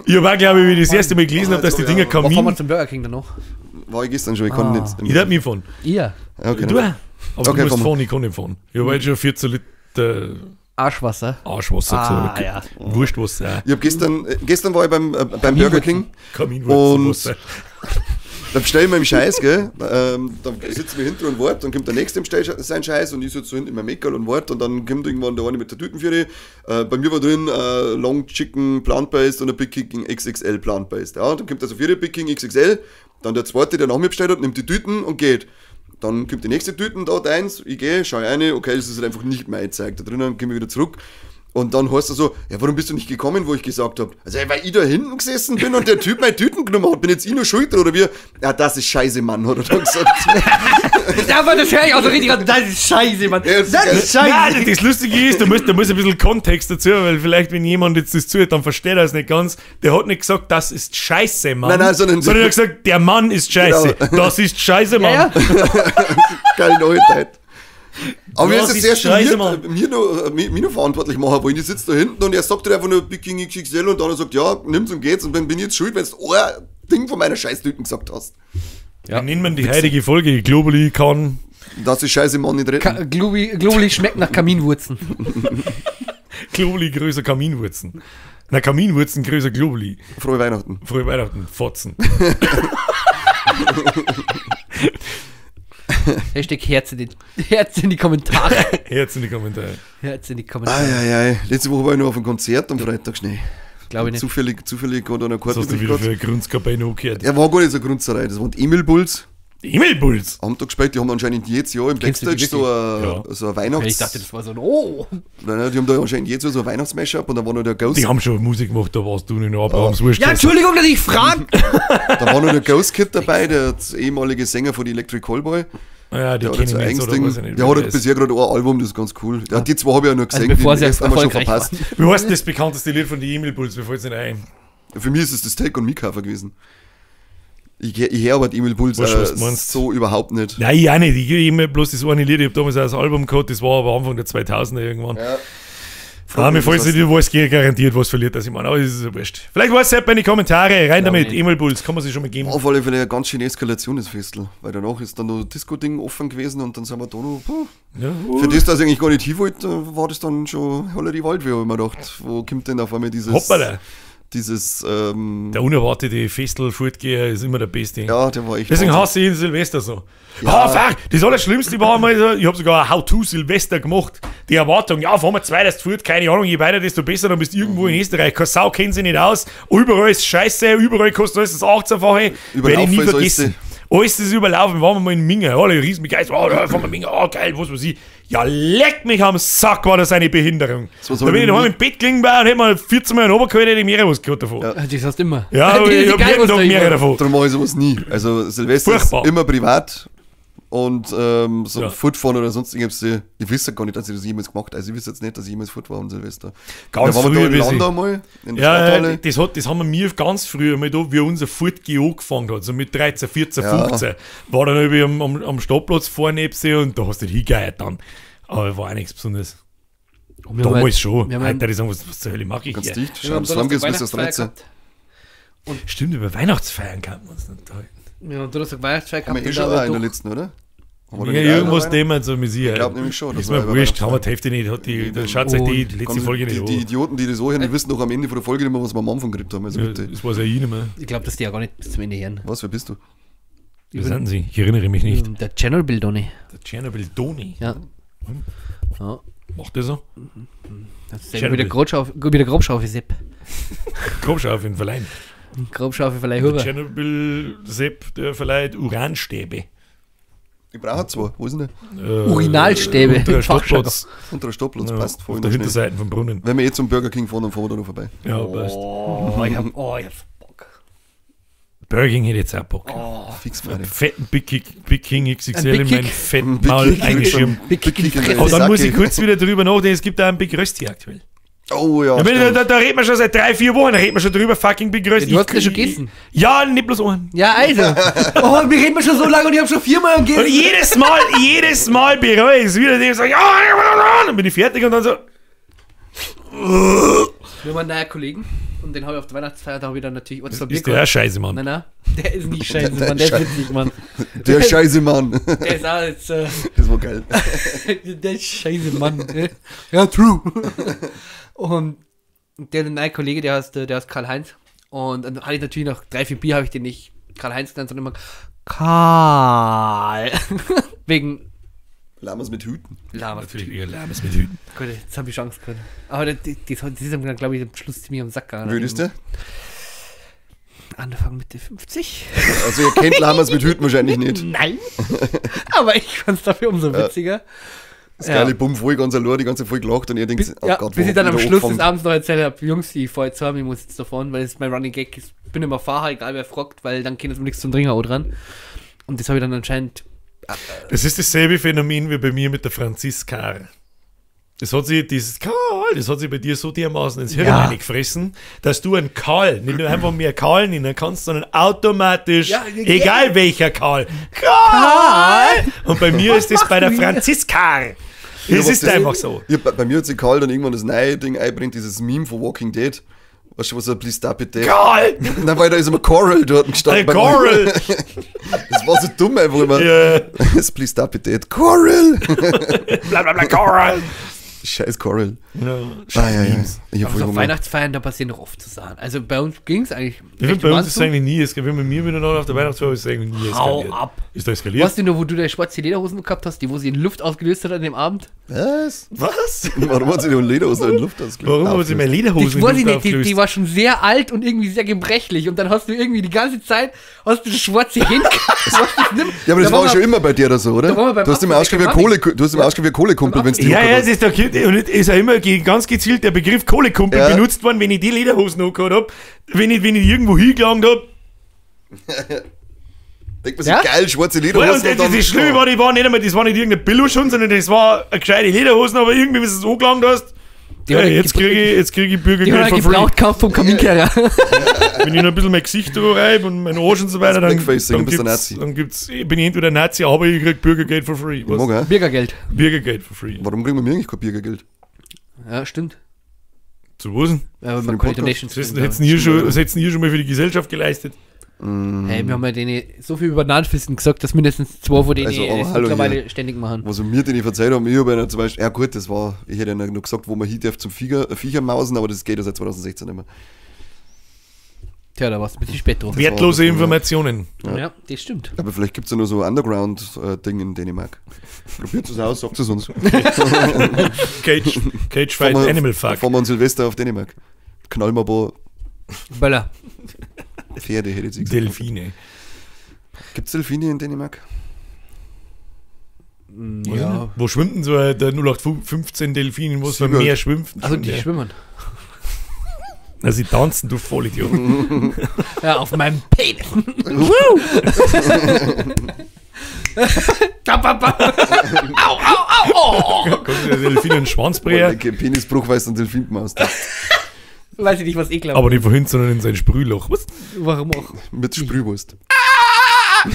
Ich habe auch, glaube ich, wie ich das erste Mal gelesen habe, dass die Dinger Wo fahren wir Kamin. zum Burger King dann noch? War ich gestern schon, ich kann nicht. Ich darf mich von. Ihr. Ja, okay. Du auch? Aber Okay, du musst komm. fahren, ich kann nicht fahren. Ich habe heute schon 14 Liter Arschwasser. Arschwasser Ah, gesoffen. ja. Wurstwasser. Ich hab gestern war ich beim Burger King. Kaminwurzenwasser. Da bestell ich mir im Scheiß, gell? Da sitzen wir hinten und warten, dann kommt der Nächste im Stell seinen Scheiß und ich sitze so hinten in meinem Meckerl und warte und dann kommt irgendwann der eine mit der Tütenführe. Bei mir war drin Long Chicken Plant-Based und ein Big King XXL Plant-Based. Ja, dann kommt also vierte Big King XXL, dann der zweite, der nach mir bestellt hat, nimmt die Tüten und geht. Dann kommt die nächste Tüten, da eins, ich gehe, schau rein, okay, das ist halt einfach nicht mein Zeug da drinnen, dann komme ich wieder zurück. Und dann heißt er so, ja, warum bist du nicht gekommen, wo ich gesagt habe? Also, weil ich da hinten gesessen bin und der Typ meine Tüten genommen hat, bin jetzt ich nur schuld oder wie? Ja, das ist scheiße, Mann, hat er dann gesagt. Ja, aber das höre ich auch so richtig an. Das ist scheiße, Mann. Ja, das ist Das geil. ist scheiße. Nein, das Lustige ist, da muss ein bisschen Kontext dazu, weil vielleicht, wenn jemand jetzt das zuhört, dann versteht er es nicht ganz. Der hat nicht gesagt, das ist scheiße, Mann. Nein, nein, sondern- er hat gesagt, der Mann ist scheiße. Genau. Das ist scheiße, Mann. Ja, ja. Geile Neuheit. Aber mir Das ist ist jetzt erst scheiße, mir, Mann. mir noch verantwortlich machen wollen. Ich sitze da hinten und er sagt halt einfach nur Big King XXL und dann sagt, ja, nimm's und geht's und dann bin ich jetzt schuld, wenn du ein Ding von meiner Scheißtüten gesagt hast. Ja. Nennen wir die heutige Folge Globally kann. Das ist scheiße, Mann, nicht retten. Globuli schmeckt nach Kaminwurzen. Globally größer Kaminwurzen. Na, Kaminwurzen größer Globally. Frohe Weihnachten. Frohe Weihnachten, Fotzen. Hashtag Herz in die Kommentare. Herz in die Kommentare. Herz in die Kommentare. Eieiei. Letzte Woche war ich noch auf einem Konzert am Freitag schnell. Glaube ich nicht. Zufällig hat einer Was Karte hast du wieder gehabt. für eine Grunzkabine angehört? Er war gar nicht so Grunzerei, das waren die Emil Bulls. Emil Bulls! Am Tag gespielt, die haben anscheinend jedes Jahr im Kennst du die Backstage so ein, Ja. so ein Weihnachts... Ich dachte, das war so ein Oh. Nein, nein, die haben da anscheinend jedes Jahr so ein Weihnachts-Mashup und da war noch der Ghost, Die haben schon Musik gemacht, da warst du nicht noch Abrahams Wurscht. Ja, Entschuldigung, dass ich frage. da war noch der Ghost Kid dabei, der ehemalige Sänger von die Electric Callboy. Ja, die Der hat kenne jetzt ich ein nicht, eigenes oder Ding. weiß ich nicht. Der wie hat der halt ist. bisher gerade ein Album, das ist ganz cool. Ja, die zwei habe ich ja noch gesehen, bevor den sie ersten haben wir schon erfolgreich verpasst. Wie heißt denn das bekannteste Lied von den Emil Bulls? Mir fällt's nicht ein. Für mich ist es das Take on Me Cover gewesen. Ich höre aber die Emil Bulls Weißt du, was du meinst? so überhaupt nicht. Nein, ich auch nicht. Ich immer bloß das eine Lied. Ich habe damals auch das Album gehabt, das war aber Anfang der 2000er irgendwann. Ja. Ah, mir fällt's nicht, du weißt garantiert, was verliert, das ich meine. Aber das ist ja wurscht. Vielleicht weiß es bei den Kommentare. Rein damit. nicht. Emil Bulls, kann man sich schon mal geben. Auf alle Fälle eine ganz schöne Eskalation, das Festel. Weil danach ist dann noch Disco-Ding offen gewesen und dann sind wir da noch. Puh. Ja, Für das, dass ich eigentlich gar nicht hin wollte, war das dann schon holla die Waldfee, hab ich mir gedacht. Wo kommt denn auf einmal dieses. Hoppala. Dieses, Der unerwartete Festel-Fortgeher ist immer der Beste. ja, der war echt. Deswegen Wahnsinn. hasse ich Silvester so. Ja. Ah, fuck, das Allerschlimmste war einmal, so, ich habe sogar ein How-To-Silvester gemacht. Die Erwartung, ja, fahren wir zwei, das fort, keine Ahnung, je weiter, desto besser, dann bist du irgendwo Mhm. in Österreich. Keine Sau kennt sich nicht aus, überall ist Scheiße, überall kostet alles das 18-fache. Werde ich nie Überlaufen ist vergessen. Alles ist überlaufen, waren wir mal in Minga, alle riesen begeistert, oh, da fahren wir Minga, oh, geil, was weiß ich. Ja, leck mich am Sack, war das eine Behinderung. Das war Da so bin ich ein- daheim im Bett gelegen und hätte mal 14 Mal runtergehalten, hätte ich mehrere was gehabt davon. Ja. Das hast du immer. Ja, aber Das ist ich hab egal, jeden was Tag da mehrere immer- davon. Darum mache ich sowas nie. Also Silvester Furchtbar. ist immer privat und so Ja. Fortfahren oder sonst irgendwas. Ich wüsste gar nicht, dass ich das jemals gemacht habe. Also ich wüsste jetzt nicht, dass ich jemals fort war an Silvester. Ganz da waren wir früh da in bis ich- Landau mal, in der Ja, Stadthalle. das haben wir mir ganz früh einmal da, wie unser Fortgehen angefangen hat, so mit 13, 14, Ja. 15, war dann irgendwie am Stadtplatz vorne eben und da hast du dich hingeheiert dann. Aber war auch nichts Besonderes. Und wir haben Damals halt- schon. wir haben Heute würde ich sagen, was zur Hölle mache ich Ganz hier? dicht. Wir haben am Schau, gehst Donnerstag bis das Weihnachtsfeier 13. gehabt. Stimmt, über Weihnachtsfeiern kann man uns nicht unterhalten. Wir haben am Donnerstag Weihnachtsfeier Haben gehabt. wir eh und schon da auch hab in der ich doch- letzten, oder? Haben wir Ja, da nicht auch irgendwas dabei? Thema so mit Sicherheit. Ich glaub nämlich schon, dass Ist wir mir über wurscht, haben wir Weihnachtsfeiern. die Hälfte nicht, hat die, dann schaut euch die letzte Ganz- Folge nicht die an. Idioten, die das so hören, die wissen doch am Ende von der Folge nicht mehr, was wir am Anfang geredet haben. Also Ja, bitte. Das weiß ja ich nicht mehr. Ich glaube, dass die ja gar nicht bis zum Ende hören. Was, wer bist du? Wer sind sie? Ich erinnere mich nicht. Der Tschernobyl Donny. Der Tschernobyl Doni. Ja. Ja. Macht der so? Das ist ja wieder Grobschaufe, Sepp. Grobschaufe in Verleihen. Grobschaufe Verleih Huber. Tschernobyl Sepp, der verleiht Uranstäbe. Ich brauche zwei. Wo ist denn der? Urinalstäbe. Unter der Stadtplatz. Unter der Stoppplatz, Ja, passt voll. auf der schnell. Hinterseite vom Brunnen. Wenn wir eh zum Burger King fahren, dann fahren wir da noch vorbei. Ja, passt. Oh, ich hab Bock. Burger King hätte jetzt auch Bock. Fix meine. Fetten Big, Kick, Big King XXL Ein Big in meinen Kick. fetten Big Maul Kick. eingeschirmt. Big Kick in die Kick in Fresse. Aber dann muss ich Sacke. kurz wieder drüber nachdenken, es gibt da einen Big Rösti aktuell. Oh ja. Ja, stimmt. da reden wir schon seit 3, 4 Wochen, da reden wir schon drüber, fucking Big Rösti. Ja, du hast ja schon gegessen. Ja, nicht bloß einen. Ja, also. Oh, wir reden schon so lange und ich hab schon viermal Und gegessen. jedes Mal bereue ich es wieder, dem sag ich, ja, dann bin ich fertig und dann so, Wir haben einen neuen Kollegen. Und den habe ich auf der Weihnachtsfeier, da habe ich dann natürlich Ist der scheiße, Mann. Nein, nein, der ist nicht scheiße, Mann, der ist witzig, Mann. Der scheiße Mann. Der ist auch jetzt, Das war geil. Der scheiße Mann. Ja, true. Und der neue Kollege, der heißt Karl-Heinz. Und dann hatte ich natürlich noch 3, 4 Bier, habe ich den nicht Karl-Heinz genannt, sondern immer Karl. Wegen Lamas mit Hüten. Lamas. Natürlich eher Lamas mit Hüten. Gut, jetzt habe ich Chance gehabt. Aber das ist dann, glaube ich, am Schluss ziemlich am Sack gegangen. Würdest du? Anfang Mitte 50. Also ihr kennt Lamas mit Hüten wahrscheinlich nicht. Nein. Aber ich fand es dafür umso witziger. Das geile Bumm, voll ganz allein, die ganze Zeit voll gelacht und ihr denkt, oh ja, Gott, bis wo ich dann hab am ich da Schluss des angefangen? Abends noch erzählt habe, Jungs, ich fahr jetzt heim, ich muss jetzt davon, weil es mein Running Gag ist. Ich bin immer Fahrer, egal wer fragt, weil dann geht es nichts zum Trinken auch dran. Und das habe ich dann anscheinend. Das ist dasselbe Phänomen wie bei mir mit der Franziska. Das hat sich, dieses Karl, das hat sich bei dir so dermaßen ins Hirn Ja. reingefressen, dass du einen Karl nicht nur einfach mehr Karl nennen kannst, sondern automatisch, Ja, egal welcher Karl, Karl! Und bei mir ist das bei der Franziska. Ja, Es was ist das- einfach so. Ja, bei mir hat sich Karl dann irgendwann das neue Ding einbringt, dieses Meme von Walking Dead. Weißt du, was er Please Stop It Dead? Karl! Nein, weil da ist immer Coral dort gestanden. Ein Coral! Das war so dumm einfach immer. Ja. Das Please Stop It Dead. Coral! Bla bla bla, Coral! Scheiß Coral. Ja, Ah, ja, ja. Ich hab Aber voll so Hunger. Weihnachtsfeiern, da passieren doch oft so Sachen. Also bei uns ging es eigentlich. Ich finde, bei uns ist es eigentlich nie eskaliert. Wenn bei mir miteinander auf der Weihnachtsfeier ist es eigentlich nie Hau eskaliert. ab. Ist da eskaliert? Weißt du nur, wo du deine schwarze Lederhosen gehabt hast, die wo sie in Luft ausgelöst hat an dem Abend? Was? Was? Warum hat sie die Lederhose in Luft ausgelöst? Warum hat sie meine Lederhosen Das in weiß ich Luft nicht, die aufgelöst? war schon sehr alt und irgendwie sehr gebrechlich. Und dann hast du irgendwie die ganze Zeit, hast du das schwarze Hemd gehabt, du hast das nicht- Ja, aber das Da war waren schon wir- immer bei dir da so, oder? Da waren wir beim Du hast immer Apfel- ausgeschaut wie ein Kohle, du hast immer ausgeschaut wie ein Kohlekumpel, wenn du die Ja, ja, hochgeholt es ist, da, und ist ja immer ganz gezielt der Begriff Kohlekumpel Ja. benutzt worden, wenn ich die Lederhosen angehabt hab, wenn ich irgendwo hingelangt hab. hast. Denkt man sich, Ja? geil, schwarze Und Lederhosen. das, das ist schlimm, war, die war nicht einmal, das war nicht irgendeine Billo-Schon, sondern das war eine gescheite Lederhosen, aber irgendwie, wenn du es angelangt hast, Die hat hey, er jetzt kriege ich Die hat Bürgergeld er for free. gebraucht gekauft vom Kaminkehrer. Wenn ich noch ein bisschen mein Gesicht reibe und meinen Arsch und so weiter, dann, Blackfacing, dann, du bist ein gibt's, Nazi. dann gibt's, bin ich entweder Nazi, aber ich krieg Bürgergeld for free. Was? Mag, Bürgergeld. Bürgergeld for free. Warum kriegen wir mir eigentlich kein Bürgergeld? Ja, stimmt. Zu was denn? Ja, aber den man kann Podcast. Donations Das kriegen, hätten ihr schon, das hätten ihr schon mal für die Gesellschaft geleistet. Hey, wir haben ja denen so viel über Nahenfisten gesagt, dass mindestens zwei von denen Also, aber es hallo mittlerweile hier. ständig machen. Was mir den ich verzeiht haben, ich habe ihnen zum Beispiel, ja gut, das war, ich hätte ihnen noch gesagt, wo man hin darf zum Viechermausen, aber das geht ja seit 2016 nicht mehr. Tja, da warst du ein bisschen spät dran. Wertlose Informationen. Ja, das stimmt. Aber vielleicht gibt es ja nur so Underground-Ding in Dänemark. Probiert es aus, sagt es uns. Cage Fight Animal Fuck. Fahren wir an Silvester auf Dänemark. Knallen wir ein paar Böller. Pferde, hätte ich jetzt gesagt. Delfine. Gibt es Delfine in Dänemark? Ja. Wo schwimmt denn so der 0815 Delfin? In was für ein Seaworld. Meer schwimmt? Also die der? schwimmen. Na, sie tanzen, du Vollidiot. Ja, auf meinem Penis. Ba, ba, ba. Au, au, au. Oh. Kommt der Delfin einen Schwanzbrecher? Okay, Penisbruch, weil es einen Delfin gemacht hast. Weiß ich nicht, was ekelhaft. Aber nicht von hinten, sondern in sein Sprühloch. Was? Warum auch? Mit Sprühwurst.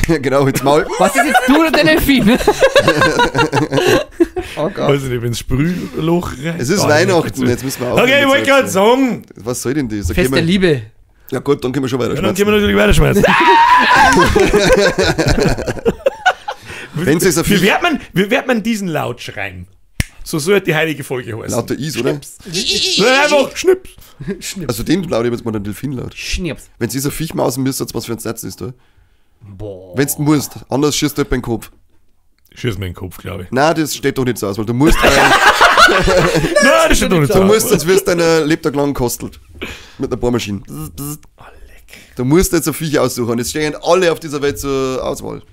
Ja, genau, jetzt Maul. Was ist jetzt du oder der Delfin? Oh Gott. Weiß ich nicht, wenn's Sprühloch rein. Es ist Ah, Weihnachten, jetzt müssen wir aufhören. Okay, ich wollte gerade sagen. Was soll denn das? Da Fest können der wir, Liebe. ja gut, dann können wir schon weiter Ja, dann können wir natürlich weiterschmeißen. Wenn es ein Wie Viech wird man diesen Laut schreien? So sollte die heilige Folge heißen. lauter ist, oder? So einfach Schnips. Schnips. Also den laut ich jetzt mal den Delfin laut. Schnips. Wenn es ein Viech mausen müsst, was für ein Satz ist, da. Boah. Wenn du musst, anders schießt du jemand in den Kopf. Schieß mir in den Kopf, glaube ich. Nein, das steht doch nicht so aus, weil du musst, weil, Nein, das steht doch nicht du so. musst, sonst wirst deiner Lebtag lang gekostelt. Mit einer Bohrmaschine. Du musst jetzt ein Viech aussuchen. Und jetzt stehen alle auf dieser Welt zur Auswahl.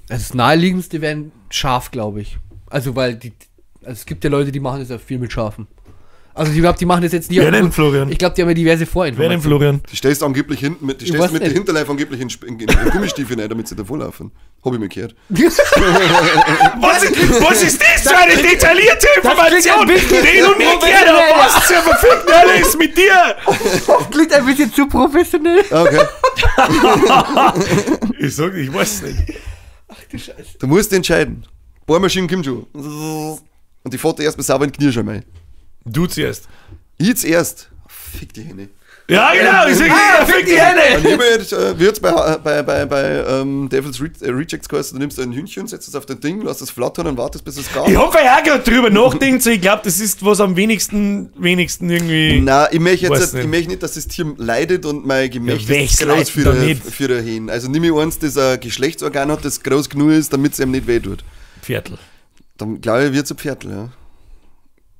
Also das naheliegendste wäre ein Schaf, glaube ich. Also weil die, also es gibt ja Leute, die machen das ja viel mit Schafen. Also ich glaube, die machen das jetzt nicht. Wer denn, Florian? Ich glaube, die haben ja diverse Wer denn, Vorinformationen. Florian? Die stellst angeblich hinten mit, die Ich stellst weiß mit der nicht. Hinterleib angeblich in Gummistiefel rein, damit sie davor laufen. Hab ich mir gehört. Was ist das für eine detaillierte Information, klingt ein bisschen die ich noch nie gehört habe? Was zur verfickten Hölle ist mit dir? Klingt ein bisschen zu professionell. Okay. Ich sag, ich weiß nicht. Du Scheiße. Du musst entscheiden. Bohrmaschine kommt schon. Und die fährt erstmal sauber in den Knirsch einmal. Du zuerst. Ich zuerst. Fick die Henne. Ja, genau, ich sag, ja, fick die Henne! Dann wie jetzt bei Devil's Rejects geheißen, du nimmst ein Hühnchen, setzt es auf dein Ding, lässt es flattern und wartest, bis es gar. Ich hab ja auch gerade drüber nachgedacht, so ich glaube, das ist, was am wenigsten irgendwie. Nein, ich möchte jetzt nicht, ich möchte nicht, dass das Tier leidet und mein Gemächt ja, ist groß für ein Hähn. Also nimm ich eins, das ein Geschlechtsorgan hat, das groß genug ist, damit es ihm nicht wehtut. Viertel. Dann glaube ich, wird es ein Viertel, ja.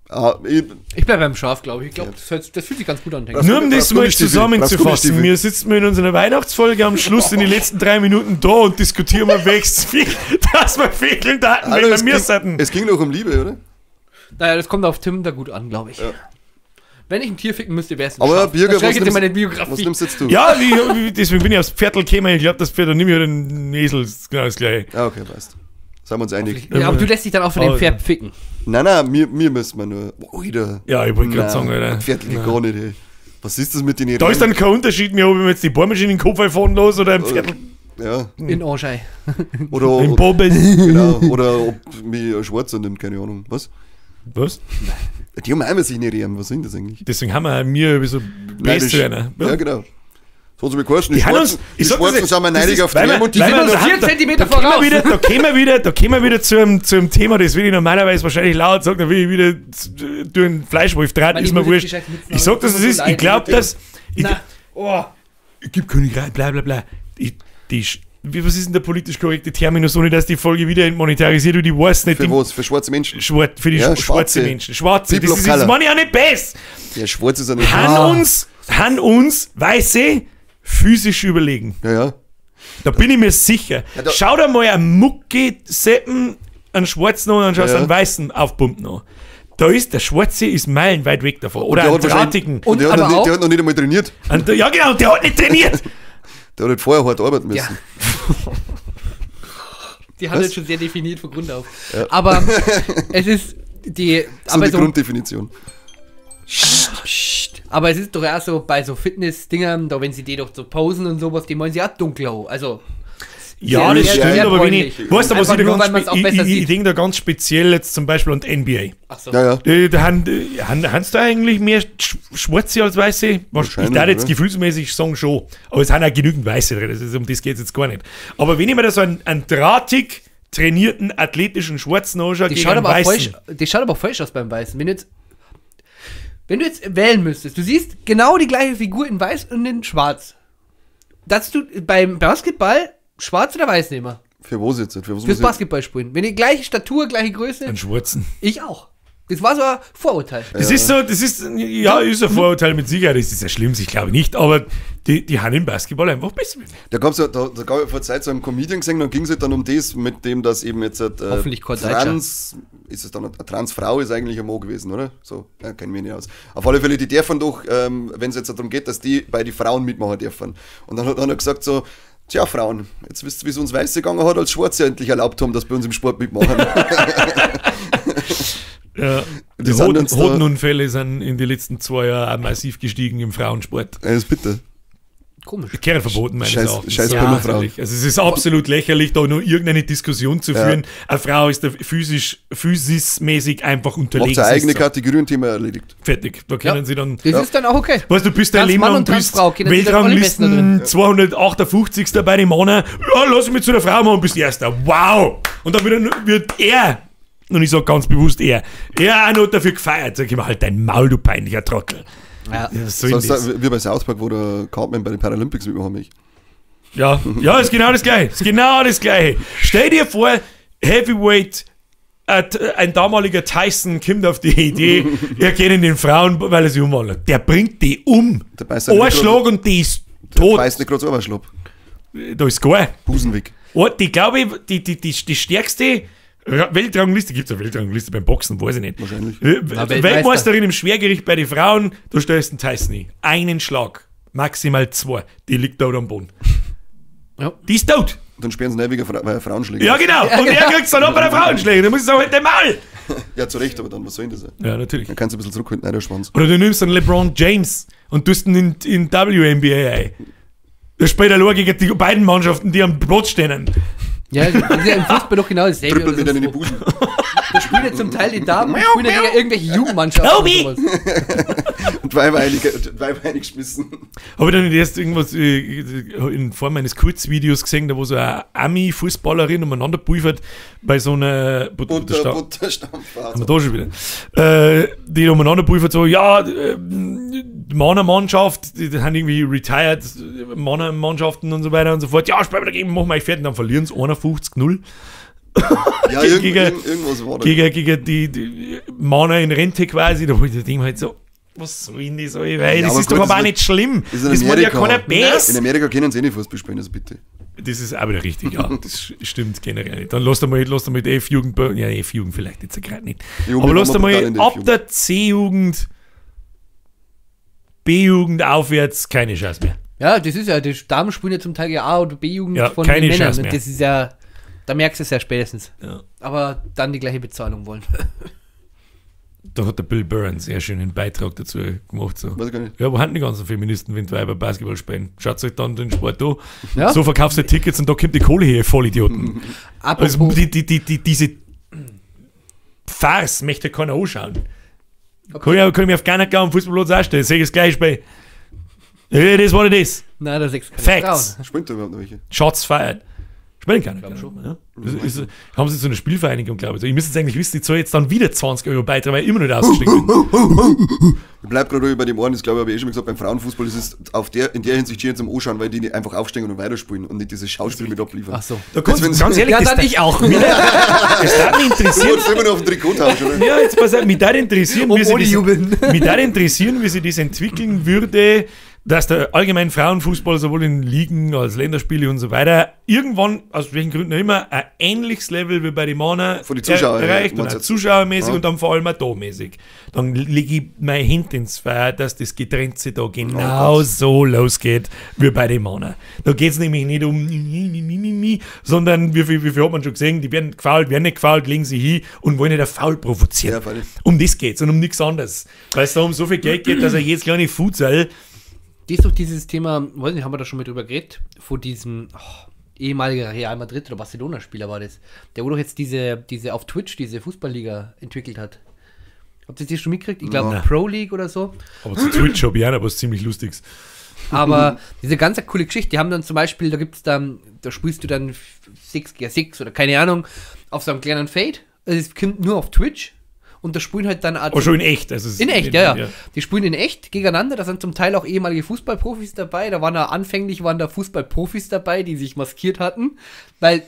Ah, ich bleibe beim Schaf, glaube ich. Ich glaube, das fühlt sich ganz gut an. Nur um das mal zusammenzufassen. Wir sitzen in unserer Weihnachtsfolge am Schluss in den letzten 3 Minuten da und diskutieren wir, dass wir Fehldaten, wenn wir mir sollten. Es ging doch um Liebe, oder? Naja, das kommt auf Tim da gut an, glaube ich. Ja. Wenn ich ein Tier ficken müsste, wäre es ein Aber Schaf. Birger, was nimmst jetzt du? Ja, deswegen bin ich aufs Pferdl gekommen. Ich glaube, das Pferd, dann nehme ich halt den Esel. Das ist genau das Gleiche. Ja, okay, passt. Sind wir uns einig. Ja, aber du lässt dich dann auch von dem Pferd ficken. Nein, nein, mir müssen wir nur. Oh, Alter. Ja, ich wollte gerade sagen, Alter. Pferd geht gar nicht, ey. Was ist das mit den Da ist dann kein Unterschied mehr, ob ich mir jetzt die Bohrmaschine in den Kopf einfahren lasse oder ein Pferd. Ja. In Orschei. Oder. In Bobben. Genau. Oder ob mich ein Schwarzer nimmt, keine Ahnung. Was? Was? Die haben einmal sich nicht rühren. Was sind das eigentlich? Deswegen haben wir mir so Best-Trainer. Ja, genau. So hat es mir die Schwarzen, die Schwarzen sind wir neidig auf die und die sind uns 4 Zentimeter voraus. Da kommen wir wieder zum Thema, das will ich normalerweise wahrscheinlich laut sagen, da will ich wieder durch den Fleischwolf treten, ist mir wurscht. Ich sag, dass es ist, ich glaube, dass... Ich gebe Königreich, bla bla bla. Was ist denn der politisch korrekte Terminus, ohne dass die Folge wieder monetarisiert wird? Ich weiß nicht. Für was? Für schwarze Menschen? Für die ja, schwarze Menschen. Schwarze. Das ist jetzt meine ich auch nicht besser. Ja, schwarz ist ja nicht. Han uns Weiße physisch überlegen. Ja, ja. Da bin ich mir sicher. Ja, schau dir mal einen Mucki-Seppen, einen schwarzen und dann schaust du einen weißen aufpumpen an. Da ist der Schwarze ist meilenweit weg davon. Oder einen drahtigen. Und der hat noch nicht einmal trainiert. Ja, genau, der hat nicht trainiert. Der hat halt vorher hart arbeiten müssen. Ja. Die hat jetzt schon sehr definiert von Grund auf. Ja. Aber es ist die... So eine Grunddefinition. Psst. Aber es ist doch auch so bei so Fitness-Dingern, da wenn sie die doch so posen und sowas, die wollen sie auch dunkel. Also. Ja, das stimmt, aber wenn ich. Weißt du, was ich da ganz ich denke da ganz speziell jetzt zum Beispiel an die NBA. Ach so. Ja, ja. Da haben da eigentlich mehr Schwarze als Weiße? Ich darf jetzt gefühlsmäßig sagen schon. Aber es sind auch genügend Weiße drin, also um das geht es jetzt gar nicht. Aber wenn ich mir da so einen drahtig trainierten, athletischen Schwarzen anschaue, gegen einen Weißen. Die schaut aber falsch aus beim Weißen. Wenn du jetzt wählen müsstest, du siehst genau die gleiche Figur in Weiß und in Schwarz. Dass du beim Basketball Schwarz oder Weiß nehmen? Für was jetzt? Für was Fürs Basketballspielen. Wenn die gleiche Statur, gleiche Größe. Einen Schwarzen. Ich auch. Das war so ein Vorurteil. Das ist so, das ist, ja, ist ein Vorurteil mit Sicherheit. Das ist ja schlimm, ich glaube nicht, aber die haben im Basketball einfach besser. Da gab's ja, da gab ich vor Zeit so einen Comedian gesehen, dann ging es halt dann um das, mit dem, dass eben jetzt hoffentlich Trans, ist es dann eine Transfrau ist eigentlich ein Mo gewesen, oder? So, ja, kennen wir nicht aus. Auf alle Fälle, die dürfen doch, wenn es jetzt darum geht, dass die bei den Frauen mitmachen dürfen. Und dann hat einer gesagt so, tja, Frauen, jetzt wisst ihr, wie es uns Weiße gegangen hat, als Schwarze endlich erlaubt haben, dass bei uns im Sport mitmachen. Ja, die Hodenunfälle sind in den letzten 2 Jahren auch massiv gestiegen im Frauensport. Ja, das ist bitter. Komisch. Kehre verboten, meines Erachtens. Scheiß ja, Frauen. Also es ist absolut lächerlich, da nur irgendeine Diskussion zu führen. Eine Frau ist da physisch-mäßig einfach unterlegen. Macht seine eigene Kategorie und Thema erledigt. Fertig. Da können sie dann... Das ist dann auch okay. Weißt du, bist dein Leben lang und bist Weltranglisten 258. bei den Männern. Ja, lass mich zu der Frau machen und bist Erster. Wow! Und dann wird er... Und ich sag ganz bewusst er auch noch dafür gefeiert. Sag ich mir, halt dein Maul, du peinlicher Trottel. Ja. Ja, was soll denn das? Wie bei South Park, wo der Cartman bei den Paralympics mitmachen mich. Ja, ja, ist genau das Gleiche. Ist genau das Gleiche. Stell dir vor, Heavyweight, ein damaliger Tyson kommt auf die Idee, er geht in den Frauen, weil er sie umwandelt. Der bringt die um. Arschlag und die ist tot. Der beißt nicht gerade so Arschlag. Da ist gar. Busenweg. Die, glaube ich, die stärkste Weltrangliste, gibt es eine Weltrangliste beim Boxen, weiß ich nicht. Wahrscheinlich. Weltmeisterin im Schwergewicht bei den Frauen, da stellst du einen Tyson hin. Einen Schlag, maximal 2. Die liegt da am Boden. Ja. Die ist tot. Dann sperren sie nicht wegen Frauenschläge. Ja, genau. Und er kriegt es dann auch bei der Frauenschläge. Da muss ich sagen, halt den Maul. Ja, zu Recht, aber dann, was soll denn das? Ja, natürlich. Dann kannst du ein bisschen zurückhalten, nein, der Schwanz. Oder du nimmst dann LeBron James und tust ihn in WNBA ein. Da spielt er gegen die beiden Mannschaften, die am Platz stehen. Ja, das ist ja im Fußball doch genau dasselbe. Trüppel oder mir dann in die sonst Busen. wo. Da spielen ja zum Teil die Damen, spielen ja gegen irgendwelche Jugendmannschaften. Tobi! Und sowas. Und Weiber eingeschmissen. Habe ich dann erst irgendwas in Form eines Kurzvideos gesehen, da wo so eine Ami-Fußballerin umeinander pulvert bei so einer Butterstampfer. Haben wir da schon wieder. Die umeinander pulvert so, ja, die Männermannschaft, die haben irgendwie retired, Männermannschaften und so weiter und so fort. Ja, spielen wir dagegen, machen wir euch fertig. Dann verlieren sie 51-0 Ja, irgendwas war da. gegen die Männer in Rente quasi. Da wo ich denke halt so, was soll denn das? Weil Ja, das aber ist gut, doch aber das auch nicht schlimm. ist in Das war ja Amerika. keiner Bess. In Amerika können sie eh nicht Fußball spielen, also bitte. Das ist auch wieder richtig, ja. Das stimmt generell nicht. Dann lass einmal, die F-Jugend, ja, F-Jugend vielleicht jetzt gerade nicht. Ja, Aber wir lass waren einmal brutal in der ab F-Jugend. der C-Jugend, B-Jugend aufwärts, keine Chance mehr. Ja, das ist ja, die Damen spielen ja zum Teil ja A- oder B-Jugend Ja, von keine den Männern. Chance Und mehr. das ist ja, da merkst du es ja spätestens. Ja. Aber dann die gleiche Bezahlung wollen. Da hat der Bill Burr einen sehr schönen Beitrag dazu gemacht. So. Weiß ich gar nicht. Ja, wo haben die ganzen Feministen, wenn die Weiber Basketball spielen? Schaut euch dann den Sport an. Ja. So verkaufst du Tickets und da kommt die Kohle her, ihr Vollidioten. Apropos, Also diese Farce möchte keiner anschauen. Kann ich mir auf keiner am Fußballplatz auch stellen. Sag ich das gleich bei. It is what it is. nein, da sechs keine Facts. Frauen. Spielt da überhaupt noch welche? Shots fired. Spielen keine. Glaub schon. Ja. Das ist, haben sie so eine Spielvereinigung, glaube ich. Ich müsste jetzt eigentlich wissen, ich zahle jetzt dann wieder 20 Euro Beitrag, weil ich immer noch nicht ausgestiegen bin. Ich bleib gerade ruhig bei dem einen, das glaube ich, habe ich eh schon mal gesagt, beim Frauenfußball ist es auf der, in der Hinsicht schön zum Anschauen, weil die nicht einfach aufstehen und weiterspielen und nicht dieses Schauspiel mit abliefern. Ach so. Da kannst, Jetzt, wenn's- ganz ehrlich, Ja, das, dann ich auch. das darf mich Du interessieren. wolltest immer nur auf den Trikottausch, oder? Ja, jetzt pass auf, mich würde interessieren, wie sich ohne das, Jubeln. mich würde interessieren, wie sich das entwickeln würde, dass der allgemein Frauenfußball sowohl in Ligen als Länderspiele und so weiter irgendwann, aus welchen Gründen auch immer, ein ähnliches Level wie bei den Männern Von den Zuschauern her, erreicht und meinst auch du jetzt? zuschauermäßig Ja. und dann vor allem auch da mäßig. Dann lege ich meine Hände ins Feuer, dass das getrennt sich da genau Oh so losgeht wie bei den Männern. Da geht es nämlich nicht um mi, sondern wie viel hat man schon gesehen, die werden gefoult, werden nicht gefoult, legen sie hin und wollen nicht ein Foul provozieren. Ja, freilich. Um das geht's und um nichts anderes. Weil es da um so viel Geld geht, dass er jedes kleine Futsal. Das ist doch dieses Thema, weiß nicht, haben wir da schon mal drüber geredet, von diesem ehemaliger Real Madrid oder Barcelona-Spieler war das, der wo doch jetzt diese auf Twitch diese Fußballliga entwickelt hat. Habt ihr das schon mitgekriegt? Ich glaube Nein. Pro League oder so. Aber zu Twitch habe ich auch noch was ziemlich Lustiges. Aber diese ganze coole Geschichte, die haben dann zum Beispiel, da gibt's dann, da spielst du dann 6 gegen 6 oder keine Ahnung, auf so einem kleinen Fade. Also es kommt nur auf Twitch und da spielen halt dann auch Aber schon in echt. Also es In echt, ja, ja. Die spielen in echt gegeneinander. Da sind zum Teil auch ehemalige Fußballprofis dabei. Da waren da anfänglich waren da Fußballprofis dabei, die sich maskiert hatten, weil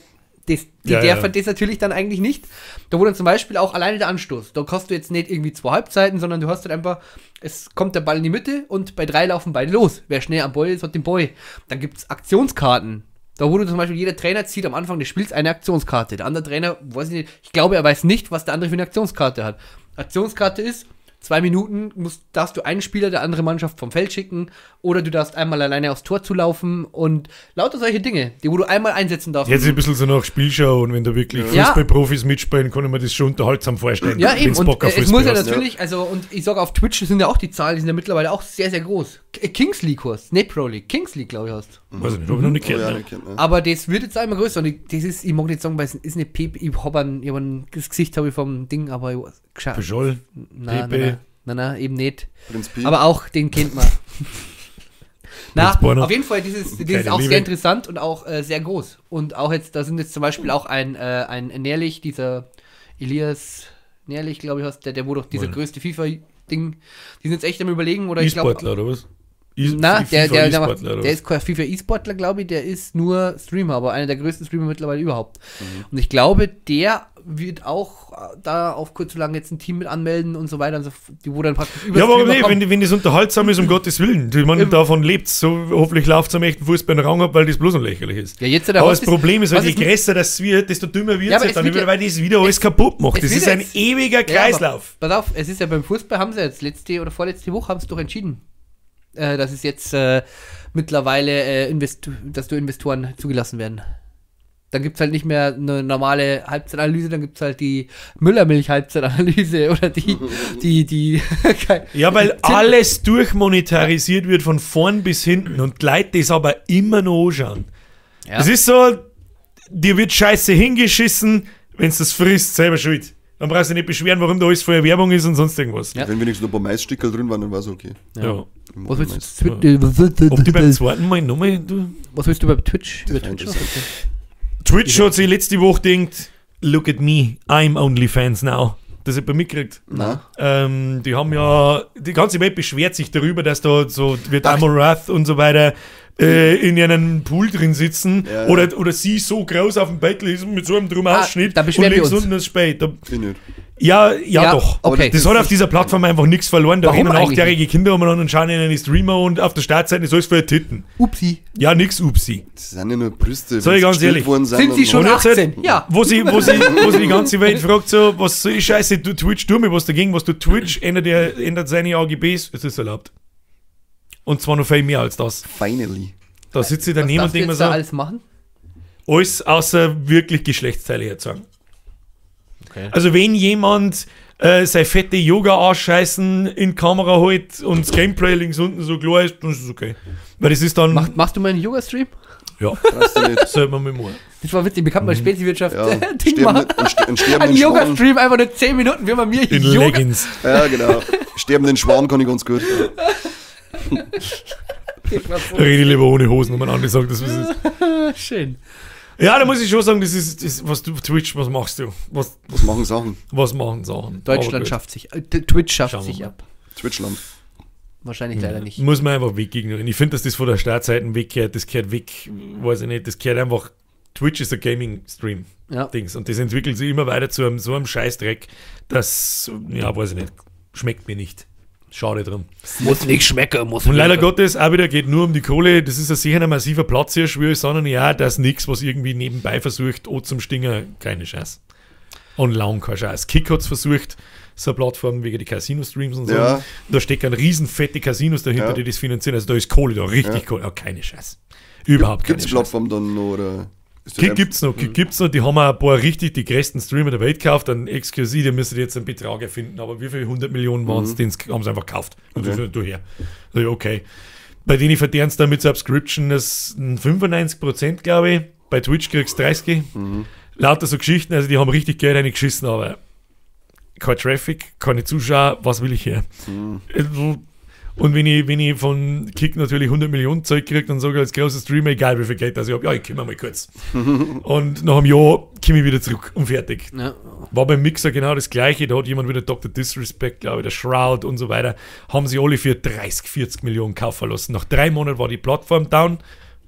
das, die Ja, dürfen ja. das natürlich dann eigentlich nicht. Da wurde dann zum Beispiel auch alleine der Anstoß. Da hast du jetzt nicht irgendwie zwei Halbzeiten, sondern du hast halt einfach, es kommt der Ball in die Mitte und bei drei laufen beide los. Wer schnell am Ball ist, hat den Ball. Dann gibt es Aktionskarten. Da wurde zum Beispiel jeder Trainer zieht am Anfang des Spiels eine Aktionskarte. Der andere Trainer, weiß ich nicht, ich glaube, er weiß nicht, was der andere für eine Aktionskarte hat. Aktionskarte ist, 2 Minuten darfst du einen Spieler der anderen Mannschaft vom Feld schicken oder du darfst einmal alleine aufs Tor zulaufen und lauter solche Dinge, die wo du einmal einsetzen darfst. Jetzt ist ein bisschen so nach Spielshow und wenn da wirklich Ja. Fußballprofis mitspielen, kann ich mir das schon unterhaltsam vorstellen. Ja, eben. Wenn's Und Bock auf es muss ja Fußball hast. natürlich, also, und ich sage, auf Twitch sind ja auch die Zahlen, die sind ja mittlerweile auch sehr, sehr groß. Kings League heißt, nicht Pro League, Kings League, glaube ich, heißt. Weiß ich nicht, hab ich noch nicht Oh, gehört. ja, ne? nicht kennt, ne? Aber das wird jetzt auch immer größer. Und ich, das ist, ich mag nicht sagen, weil es ist nicht Pepe, ich hab ein, das Gesicht habe ich vom Ding, aber ich weiß, gescheit. Pujol, Nein, Pepe. nein, nein, nein, eben nicht. Prinz Pi. Aber auch den kennt man. Na, Prinz Borno. auf jeden Fall, dieses Keine ist auch Liebe. sehr interessant und auch sehr groß. Und auch jetzt, da sind jetzt zum Beispiel auch ein Nährlich, dieser Elias Nährlich, glaube ich, heißt der, der wurde doch dieser Wohl. größte FIFA-Ding. Die sind jetzt echt am Überlegen, oder ich glaube. E-Sportler oder was? Na, der, der, der, E-Sportler oder der was? ist kein FIFA E-Sportler, glaube ich, der ist nur Streamer, aber einer der größten Streamer mittlerweile überhaupt. Mhm. Und ich glaube, der wird auch da auf kurz oder lang jetzt ein Team mit anmelden und so weiter und so, die wo dann praktisch über Ja, warum Streamer nicht? kommen. Wenn das unterhaltsam ist, um Gottes Willen. Ich meine, Eben. davon lebt so hoffentlich läuft es am echten Fußball einen Rang ab, weil das bloß noch lächerlich ist. Ja, jetzt der aber was das Problem ist, halt, was je ist- größer das wird, desto dümmer wird Ja, es aber halt es dann wird wieder, ja- weil das wieder alles kaputt macht. es Das wird ist ein jetzt- ewiger Ja, Kreislauf. aber, pass auf, es ist ja beim Fußball, haben sie jetzt letzte oder vorletzte Woche haben sie doch entschieden, dass es jetzt mittlerweile, dass du Investoren zugelassen werden. Dann gibt es halt nicht mehr eine normale Halbzeitanalyse, dann gibt es halt die Müllermilch-Halbzeitanalyse oder die Ja, weil alles durchmonetarisiert wird von vorn bis hinten und die Leute das aber immer noch anschauen. Ja. Es ist so, Dir wird Scheiße hingeschissen, wenn du das frisst, selber schuld. Dann brauchst du dich nicht beschweren, warum da alles voller Werbung ist und sonst irgendwas. Ja. Wenn wenigstens noch ein paar Maisstückel drin waren, dann war es okay. Ja. Was willst du, Ob die beim zweiten Mal nochmal. was willst du bei Twitch? Über Das Twitch ist noch? Twitch hat sich letzte Woche gedacht, look at me, I'm OnlyFans now. Das hat man mitgekriegt. Nein. Die haben ja, die ganze Welt beschwert sich darüber, dass da so wird Amorath und so weiter in einem Pool drin sitzen Ja, ja. oder sie so groß auf dem Bett ist mit so einem drum Ausschnitt da und beschweren wir links uns. unten das Spät. Da, Ich nicht. ja, ja, Ja, doch. okay. Das hat auf dieser Plattform einfach nichts verloren. Da Warum rennen eigentlich achtjährige Kinder umeinander und schauen in einen Streamer und auf der Startseite ist alles voller Titten. Upsi. Ja, nix upsi. Das sind ja nur Brüste. Sag ich wenn's ganz gestillt ehrlich. worden sind Sind sie und- schon Und jetzt halt- 18? Ja. Wo sie die ganze Welt fragt, so, was soll ich Scheiße, du Twitch, tu mir was dagegen, was du Twitch, ändert seine AGBs, es ist erlaubt. Und zwar noch viel mehr als das. Finally. Da sitze ich Was daneben und darfst du denke mir jetzt so, da alles machen? alles außer wirklich Geschlechtsteile herzeigen. Okay. Also wenn jemand sein fette Yoga-Arschscheißen in die Kamera hält und das Gameplay links unten so klar ist, dann ist es okay. Weil das ist dann, Machst du mal einen Yoga-Stream? ja, Brauchst du nicht. sollte man mal machen. Das war witzig, mir kann mal Speziwirtschaft Ja. Ding machen. Einen sterbenden Ein Schwan. Yoga-Stream, einfach nur 10 Minuten, wie man mir In Yoga... Leggings. Ja, genau. Sterbenden Schwan kann ich ganz gut. Das war so Rede lieber ohne Hosen, wenn man andere sagt, das ist es. schön. Ja, da muss ich schon sagen, das ist, das, was du Twitch, was machst du? Was, Was machen Sachen? was machen Sachen? Aber Deutschland gut. schafft sich, Twitch schafft Schauen wir sich mal. ab. Twitchland. Wahrscheinlich leider nicht. Muss man einfach weg ignorieren. Ich finde, dass das von der Startseite weggehört, das gehört weg, weiß ich nicht, das gehört einfach. Twitch ist ein Gaming-Stream. Ja. Dings. Und das entwickelt sich immer weiter zu einem, so einem Scheißdreck, das, ja, weiß ich nicht, schmeckt mir nicht. Schade drum. Muss nicht schmecken, muss Und leider Gottes, auch wieder geht nur um die Kohle. Das ist ja sicher ein massiver Platz hier, schwöre ich, sondern ja, das nix, was irgendwie nebenbei versucht, oh zum Stinger, keine Chance. Und lang keine Chance. Kick hat's versucht, so eine Plattform wegen die Casino-Streams und so. Ja. Da stecken riesen fette Casinos dahinter, Ja. die das finanzieren. Also da ist Kohle da, richtig Kohle. Ja, keine Chance. Überhaupt keine Gibt es die Chance. Plattform dann noch? Oder ist das Kick gibt's noch, Kick gibt's noch. Die haben auch ein paar richtig die größten Streamer der Welt gekauft. Dann XQC, die müssen jetzt einen Betrag erfinden. Aber wie viel 100 Millionen waren es, den haben sie einfach gekauft. Und das ist du her. Sag ich, okay. Bei denen verdienst du dann mit Subscription das 95%, glaube ich. Bei Twitch kriegst du 30. Lauter so Geschichten, also die haben richtig Geld reingeschissen, aber kein Traffic, keine Zuschauer, was will ich hier? Und wenn ich von Kick natürlich 100 Millionen Zeug kriege, dann sage ich als großer Streamer, egal wie viel Geld das ich habe, ja, ich kümmere mal kurz. Und nach einem Jahr komme ich wieder zurück und fertig. Ja. War beim Mixer genau das Gleiche, da hat jemand wieder Dr. Disrespect, glaube ich, der Shroud und so weiter, haben sie alle für 30, 40 Millionen kaufen lassen. Nach 3 Monaten war die Plattform down,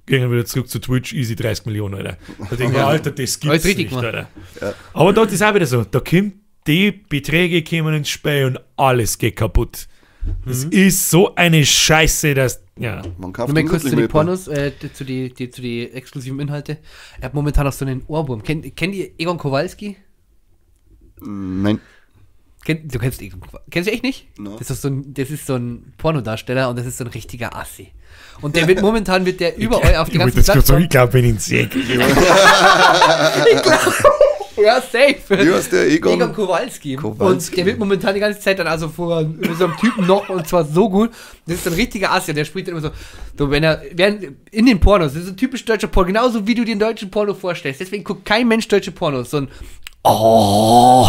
gingen wieder zurück zu Twitch, easy 30 Millionen, Alter. Da denke ich, Alter, das gibt's Alles richtig nicht, gemacht. Alter. Aber dort ist auch wieder so, da kommt die Beträge kommen ins Spiel und alles geht kaputt. Das ist so eine Scheiße, dass, ja. Man kauft Nur mal kurz unglücklich zu den mit. Pornos, zu die exklusiven Inhalte. Er hat momentan auch so einen Ohrwurm. Kennt ihr Egon Kowalski? Nein. Du kennst Egon Kowalski. Kennst du echt nicht? No. Das ist so ein Pornodarsteller und das ist so ein richtiger Assi. Und der wird momentan wird der überall auf die Ich wollte ganzen jetzt gerade sagen, Plattformen. ich glaube, wenn ich ihn sehe. Ja, safe. Wie heißt der? Egon? Egon Kowalski. Kowalski. Und der wird momentan die ganze Zeit dann also vor über so einem Typen noch und zwar so gut. Das ist ein richtiger Assi und der spricht dann immer so, so wenn er, während, in den Pornos, das ist ein typisch deutscher Porno, genauso wie du dir den deutschen Porno vorstellst. Deswegen guckt kein Mensch deutsche Pornos, so ein Oh,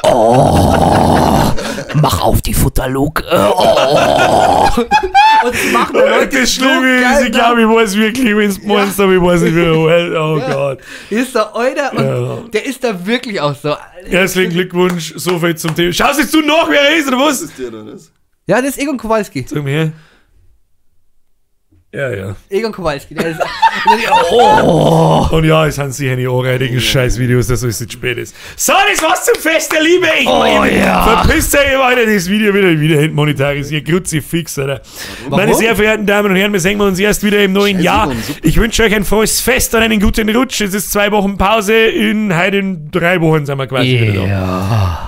oh, mach auf die Futterluke. Oh. Und das machen die Leute Das so Schlimme ist, geil, ich glaube, ich weiß wirklich, wenn es meinst, aber ich weiß nicht, wie er Oh Ja. Gott. Ist da Alter und Ja. der ist da wirklich auch so. Herzlichen Glückwunsch, so viel zum Thema. Schaust jetzt du nach, wer er ist, oder was? Ist der da das? Ja, das ist Egon Kowalski. Sag mir her. Ja, ja. Egon Kowalski. Der ist, und dann, oh. Und ja, es sind sicher die anreitigen Scheiß-Videos, dass alles nicht spät ist. So, das war's zum Fest der Liebe. Ich ja. Verpisst euch weiter, das Video wieder entmonetarisiert. Kruzifix, Alter. Meine sehr verehrten Damen und Herren, wir sehen uns erst wieder im neuen Scheiße, Jahr. Egon, super. Ich wünsche euch ein frohes Fest und einen guten Rutsch. Es ist 2 Wochen Pause. In heute in 3 Wochen sind wir quasi wieder da.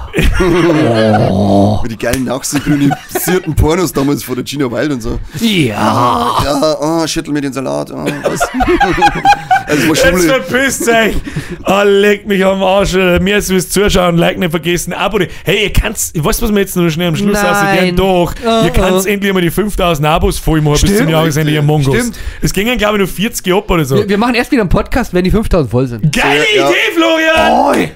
Mit die geilen nachsynchronisierten Pornos damals von der Gina Wild und so. Ja. Ja, oh, schüttel mir den Salat. Oh, was? Also war Jetzt Schule. verpisst euch! Oh, leck mich am Arsch. Mir ist fürs Zuschauen, Like nicht vergessen, Abo. Hey, ihr könnt, ich weiß, was wir jetzt noch schnell am Schluss Nein. aussehen. Doch, ihr könnt endlich mal die 5000 Abos voll machen bis zum Jahresende, ihr Mongos. Stimmt. Es gingen, glaube ich, nur 40 ab oder so. Wir machen erst wieder einen Podcast, wenn die 5000 voll sind. Geile Ja. Idee, Florian! Oi.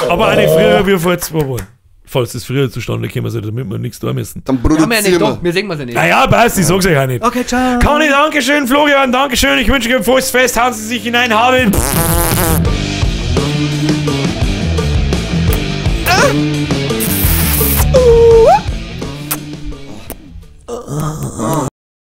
Aber auch nicht früher wie vor 2 Wochen. Falls das früher zustande kommen sollte, damit wir nichts tun müssen. Dann Haben wir ja produzieren nicht, wir. doch, wir sehen wir ja nicht. Naja, passt, ich sag's euch auch nicht. Okay, ciao. Conny, Dankeschön, Florian, Dankeschön. Ich wünsche euch ein frohes Fest. Hauen Sie sich hinein, haben.